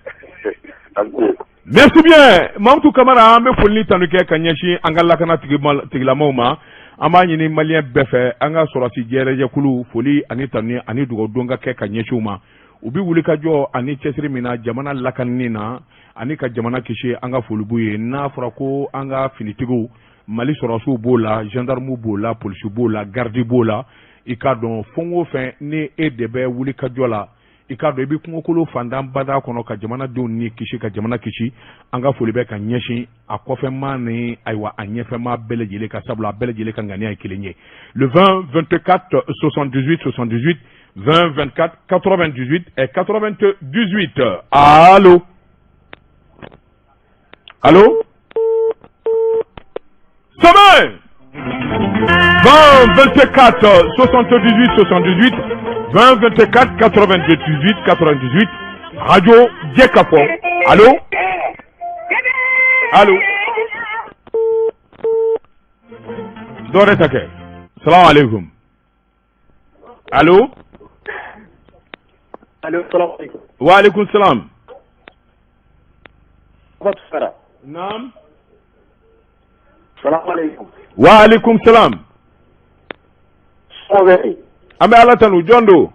Merci bien, Mamutu Kamara, an bɛ foli ni tanu kɛ ka ɲɛsin an ka lakana tigilamaw ma. An b'a ɲini maliyɛn bɛɛ fɛ, an ka sɔrɔsi jɛrɛjɛkulu foli ani tanu ani dugawudon ka kɛ ka ɲɛsin u ma. U bɛ wulikajɔ ani cɛsiri min na jamana lakanani na ani ka jamana kisi, an ka foli b'u ye. N'a fɔra ko an ka finitigiw, Mali sɔrɔsiw b'o la, gendarme b'o la, polisi b'o la, garde b'o la, i k'a dɔn fɛn o fɛn ni e de bɛ wulikajɔ la, i k'a dɔn i bɛ kungokolo fantan bada kɔnɔ ka jamanadenw ni kisi, ka jamana kisi, an ka foli bɛ ka ɲɛsin a kɔfɛma ni ayiwa a ɲɛfɛma bɛɛ lajɛlen ka, sabula a bɛɛ lajɛlen ka ŋaniya ye kelen ye. Le 20 24 78 78 20 24 98 et 98. Allo, allo, Sommet 20 24 78 78 20 24 98 98, Radio Jɛkafɔ. Allo, allo, dɔ wɛrɛ ta kɛ. Salamu aleykum. Allo. Allo, salam alaikum. Wa aleykum salam. Naam. Salam alaikum. Wa aleykum salam. An bɛ Ala tanu, jɔn don?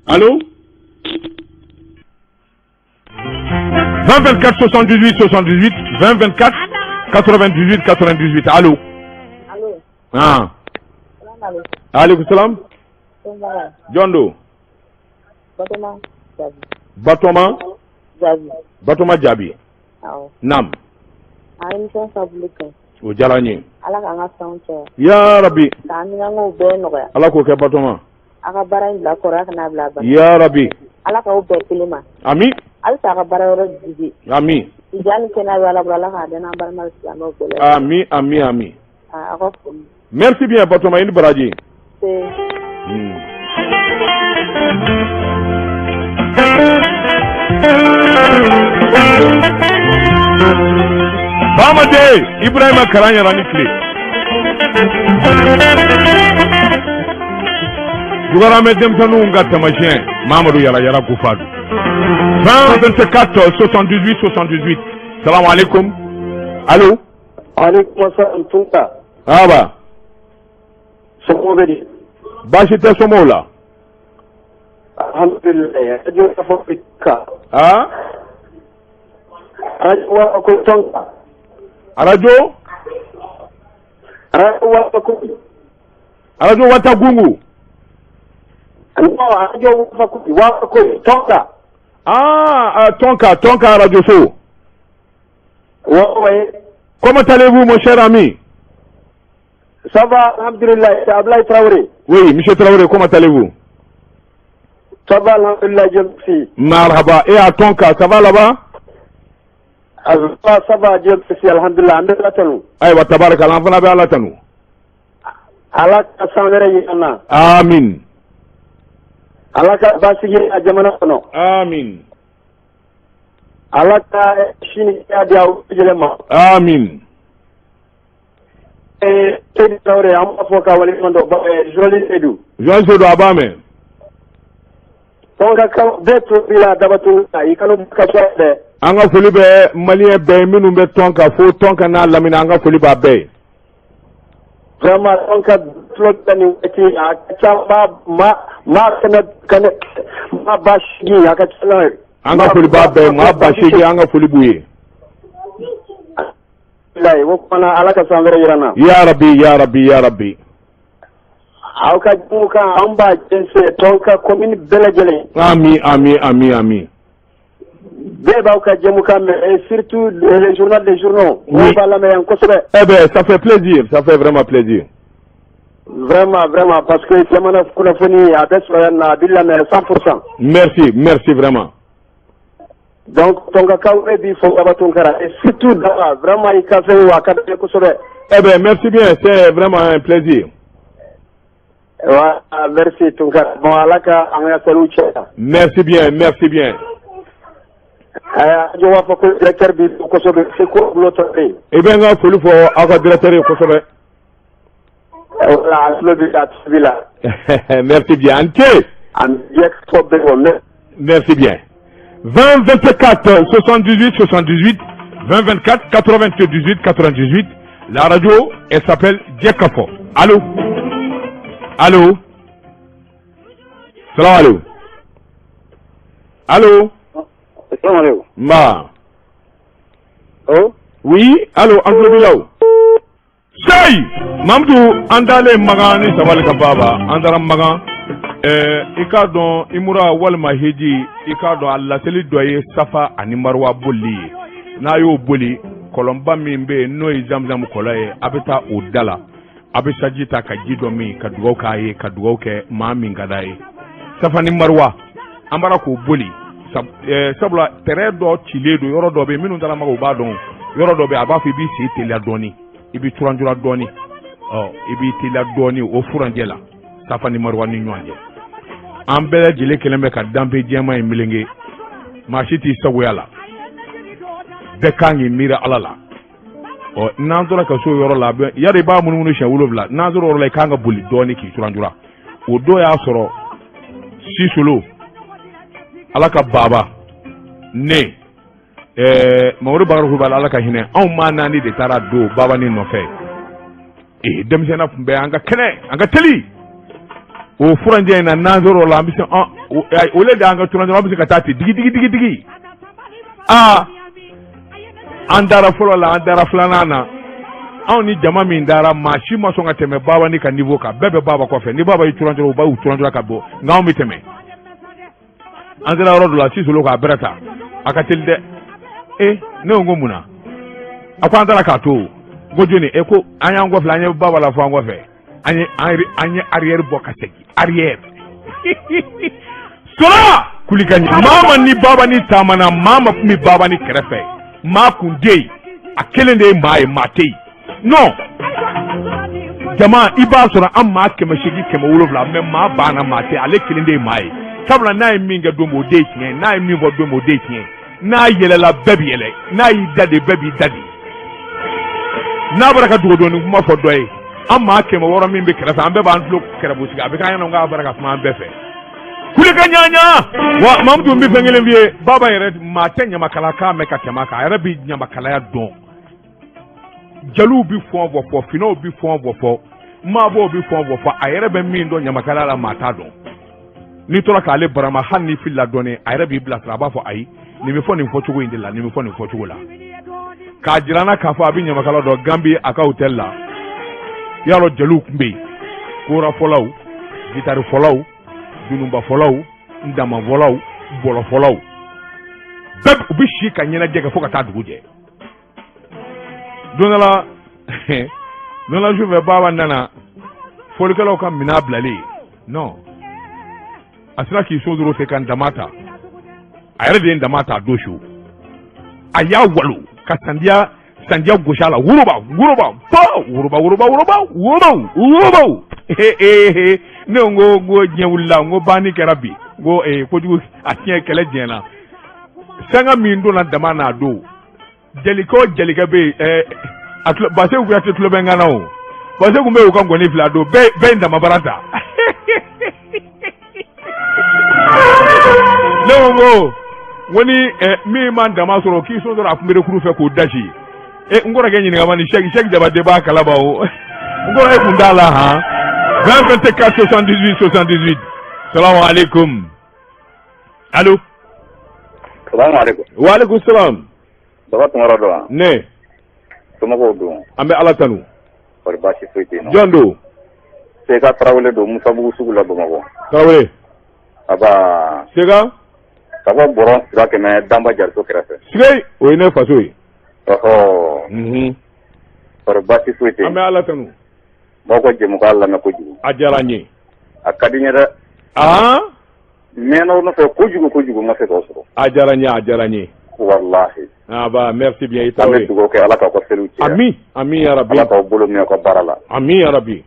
Allo. 20 24 78 78 20 24 98 98. Allo. Allo. Ah. Aleykum salam. Jɔn don? Batoma Jaabi. Batoma Jaabi. Batoma Jaabi. Awɔ. Naam. A émission taabolo ka ɲi. O diyara n ye. Ala k'an ka fɛnw caya. Ya rabi. K'an minankow bɛɛ nɔgɔya. Ala k'o kɛ Batoma. A ka baara in bila kɔrɔ, a kana bila a bara. Ya rabi. Ala k'aw bɛɛ kelen ma. Ami. Halisa a ka baara yɔrɔ jidi. Ami. Ja ni kɛnɛya bɛ Ala bolo, Ala k'a da n'an balima silamɛw bɛɛ lajɛlen. Ami ami ami. Aa, aw ka foli. Merci bien Batoma, i ni baraji. Se. Bamade Ibrahima kalan yɛrɛ ni tile. Jugaramɛ denmisɛnninw ka tamasiyɛn Mamadu Yala Yala Gufadu. 20 24 78 78. Salamu alaikum. Allo. Aleykum salam Tunka. Aba. Somɔgɔw bɛ di? Baasi tɛ somɔgɔw la. Alhamdulilayi, radio Wakafoyi kan. Ah? Radio Wakafoyi tɔn kan. Radio? Radio Wakafoyi. Radio Watagungu. Non, radio Wakafoyi, Wakafoyi tɔn kan. Ah, Tonka, Tonka Radio So. Ouais, ouais. Comment allez-vous, mon cher ami? Ça va, alhamdulillah, c'est Ablaye Traoré. Oui, monsieur Traoré, comment allez-vous? Ça va, alhamdulillah, Dieu merci. Marhaba. Et à Tonka, ça va là-bas? Ah, ça va, Dieu merci, alhamdulillah, an bɛ Ala tanu. Ayiwa, tabarakala, an fana bɛ Ala tanu. Ala ka san wɛrɛ yira an na. Amin. Ala ka basigi a jamana kɔnɔ. Amin. Ala ka sini kɛnɛya di aw bɛɛ lajɛlen ma. Amin. Seydou Traoré, an b'a fɔ ka waleɲuman dɔn, journaliste Seydou. Journaliste Seydou, a b'a mɛn. Tɔnkakaw bɛɛ tulo b'i la Daba Tunkara i kanu ka ca dɛ. An ka foli bɛ maliyɛn bɛɛ ye minnu bɛ Tɔnka fo Tɔnka n'a lamini an ka foli b'a bɛɛ ye. Vraiment Tɔnka tulo bɛ nin waati a ka ca maa maa maa kɛmɛ kɛmɛ maa 8000 a ka ca n'a ye. An ka foli b'a bɛɛ ye maa 8000 an ka foli b'u ye. Bilayi o kumana Ala ka san wɛrɛ yira an na. Yarabi yarabi yarabi. Aw ka jɛmukan an b'a jɛnsɛn Tɔnka commune bɛɛ lajɛlen. Ami ami ami ami. Bɛɛ b'aw ka jɛmukan mɛn et surtout le journal des journaux. Mɔgɔw b'a lamɛn yan kosɛbɛ. Eh ben ça fait plaisir, ça fait vraiment plaisir. Vraiment vraiment parce que jamana kunnafoni a bɛ sɔrɔ yan nɔ a bɛ lamɛn 100%. Merci merci vraiment. Donc Tɔnkakaw e b'i fo Daba Tunkara et surtout Daba vraiment i ka fɛn a ka di n ye kosɛbɛ. Eh ben merci bien, c'est vraiment un plaisir. Voilà, merci Tunkara. Bon Ala ka an ka seliw caya. Merci bien, merci bien. Ayiwa jɔ b'a fɔ ko directeur b'i fo kosɛbɛ Seko Bulo Tarawele. I bɛ n ka foli fɔ aw ka directeur ye kosɛbɛ. Voilà, a tulo b'i la, a tulo b'i la. Merci bien, a ni ce. An bɛ fɔ bɛɛ kɔ. Merci bien. 20 24 78 78 20 24 98 98. La radio, elle s'appelle Djekafo. Allô? Allô? Salam alaikum. Allô? Salam alaikum. Ma. Oh? Oui, allô, an tulo b'i la o. Seyi Mamudu an taalen Makan ni sabali ka baba an taara Makan i k'a dɔn imura walima hiji i k'a dɔn a laseli dɔ ye safa ani maruwa bolili ye n'a y'o boli kɔlɔnba min bɛ yen n'o ye zamzam kɔlɔn ye a bɛ taa o da la a bɛ saji ta ka ji dɔ min ka dugawu k'a ye ka dugawu kɛ maa min ka d'a ye safa ni maruwa an bɔra k'o boli sabula tɛrɛn dɔ cilen don yɔrɔ dɔ bɛ yen minnu taara Makan u b'a dɔn yɔrɔ dɔ bɛ yen a b'a fɔ i b'i sen teliya dɔɔnin i bɛ curancuran dɔɔnin ɔ i b'i teliya dɔɔnin o furancɛ la safa ni maruwa ni ɲɔgɔn cɛ an bɛɛ lajɛlen kɛlen bɛ ka danpe jɛman in melenge maa si t'i sagoya la bɛɛ kan k'i miiri ala la ɔ n'an tora ka s'o yɔrɔ la yari i b'a munumunu siɲɛ 7 n'an sera o yɔrɔ la i kan ka boli dɔɔnin k'i curancuran o don y'a sɔrɔ sisolo ala ka baba ne ɛɛ mamadu bakari kulubali ala ka hinɛ anw maa naani de taara don baba ni nɔfɛ ee denmisɛnninya tun bɛ an ka kɛnɛ an ka teli o furancɛ in na n'an sera o la an bɛ se o le de an ka curancuran an bɛ se ka taa ten digi digi digi digi aa an taara fɔlɔ la an taara filanan na anw ni jama min taara maa si ma sɔn ka tɛmɛ baba ni ka niveau kan bɛɛ bɛ baba kɔfɛ ni baba y'i curancuran u b'u curancuran ka bɔ nka anw bɛ tɛmɛ an sera yɔrɔ dɔ la sisolo k'a bɛrɛ ta a ka teli dɛ e ne ko mun na a ko an taara k'a to ko jɔni e ko an y'an kɔfilɛ an ye baba la fɔ an kɔfɛ an ye an ye arrière bɔ ka segin arrière sɔrɔ kulikan maa ma ni baba ni taamana maa ma kun bɛ baba ni kɛrɛfɛ maa kun tɛ yen a kelen de ye maa ye maa tɛ yen non jama i b'a sɔrɔ an maa 800 700 mais maa banna maa tɛ ale kelen de ye maa ye sabula n'a ye min kɛ don min o de ye tiɲɛ ye n'a ye min fɔ don min o de ye tiɲɛ ye n'a yɛlɛla bɛɛ bɛ yɛlɛ n'a y'i da de bɛɛ b'i da de n'a bɔra ka dogodɔni kuma fɔ dɔ ye an maa 600 min bɛ kɛrɛfɛ an bɛɛ b'an tulo kɛrɛfɛ sigi a bɛ k'an ɲɛna k'a bɔra ka kuma an bɛɛ fɛ kulekan ɲaɲa wa mamudu n bɛ fɛn kelen f'i ye baba yɛrɛ maa tɛ ɲamakalakan mɛn ka tɛmɛ a kan a yɛrɛ bɛ ɲamakalaya dɔn jeliw bɛ fɛn o fɔ finɛw bɛ fɛn o fɔ maabɔw bɛ fɛn o fɔ a yɛrɛ bɛ min dɔn ɲamakalaya la maa t'a dɔn n'i tora k'ale barama hali n'i filila dɔɔnin a yɛrɛ b'i bilasira a b'a fɔ ayi nin bɛ fɔ nin fɔcogo in de la nin bɛ fɔ nin fɔcogo la k'a jira n na k'a fɔ a bɛ ɲamakala dɔn Ganbi a ka hôtel la y'a dɔn jeliw tun bɛ yen korafɔlaw gitarifɔlaw dununbafɔlaw damafɔlaw bɔlɔfɔlaw bɛɛ u bɛ si ka ɲɛnajɛ kɛ fo ka taa dugu jɛ don dɔ la don dɔ la sufɛ baba nana fɔlikɛlaw ka minɛn bilalen non a sera k'i sonsoro ten ka dama ta a yɛrɛ de ye dama ta a don su a y'a walo ka sandiya sandiya gosi a la woroba woroba ba woroba woroba woroba woroba woroba ee ne ko n ko diɲɛ wulila n ko banni kɛra bi n ko ee kojugu a tiɲɛ kɛlɛ diɲɛna sanga min donna dama n'a don jelikɛ o jelikɛ bɛ yen ɛɛ a tulo Baseku Kuyate tulo bɛ n kan na o Baseku bɛ y'u ka ngɔni fila don bɛɛ ye damabara ta. Ne ko ko ni min ma dama sɔrɔ k'i sɔn dɔrɔn a kunberekuru fɛ k'o dasi. E n kɔrɔkɛ ɲininka ma ni Sɛki Sɛki Jabate b'a kalama o. N kɔrɔ e kun t'a la han. 20 24 78 78. Salamu aleykum. Allo. Salamu aleykum. Wa aleykum salam. Baba Tunkara don wa? Ne. Somɔgɔw don? An bɛ Ala tanu. Kɔri baasi foyi tɛ yen nɔ. Jɔn don? Seka Tarawele don Musabugu sugu la Bamakɔ. Tarawele. Aba. Seka. Ka bɔ Bɔrɔn sira kɛmɛ Danba Jariso kɛrɛfɛ. Sike o ye ne faso ye. Ɔhɔ. Unhun. Kɔri baasi foyi tɛ yen. An bɛ Ala tanu. N b'aw ka jɛmukan lamɛn kojugu. A diyara n ye. A ka di n ye dɛ. Aa. N mɛnna aw nɔfɛ kojugu kojugu n ma se k'aw sɔrɔ. A diyara n ye a diyara n ye. Walahi. Ah bah merci bien i Tarawele. An bɛ dugawu kɛ Ala k'aw ka seliw caya. Ami ami ya rabi. Ala k'aw bolo mɛn aw ka baara la. Ami ya rabi.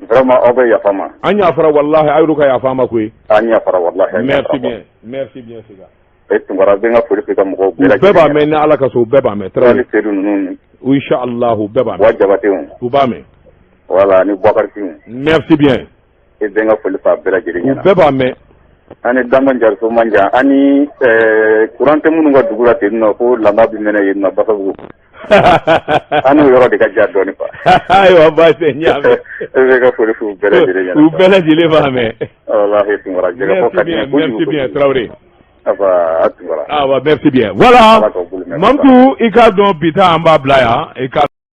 Vraiment aw bɛ yafa n ma. An yafara walahi aw yɛrɛ ka yafa an ma koyi. An yafara walahi. Merci bien merci bien Sega. E Tunkara bɛ n ka foli f'i ka mɔgɔw bɛɛ lajɛlen. U bɛɛ b'a mɛn ni Ala ka sɔn u bɛɛ b'a mɛn. Tarawele Seydou ninnu. Inshallah u bɛɛ b'a mɛn. Wa Jabatew. U b'a mɛn. Voilà ni Boubacar Sy. Merci bien. E bɛ n ka foli f'a bɛɛ lajɛlen ɲɛna. U bɛɛ b'a mɛn. An ni Danba Jariso man jan an ni courant tɛ minnu ka dugu la ten nɔ ko lamba bɛ mɛnɛ yen nɔ Basabugu. An n'o yɔrɔ de ka jan dɔɔnin quoi. Ayiwa baasi tɛ n y'a mɛn. E bɛ ka foli f'u bɛɛ lajɛlen ɲɛna. U bɛɛ lajɛlen b'a mɛn. Walahi Tunkara jɛgɛfɔ ka di n ye kojugu. Merci bien Tarawele. Aba a Tunkara. Awa merci bien voilà Mamtu i k'a dɔn bi ta an b'a bila yan i ka.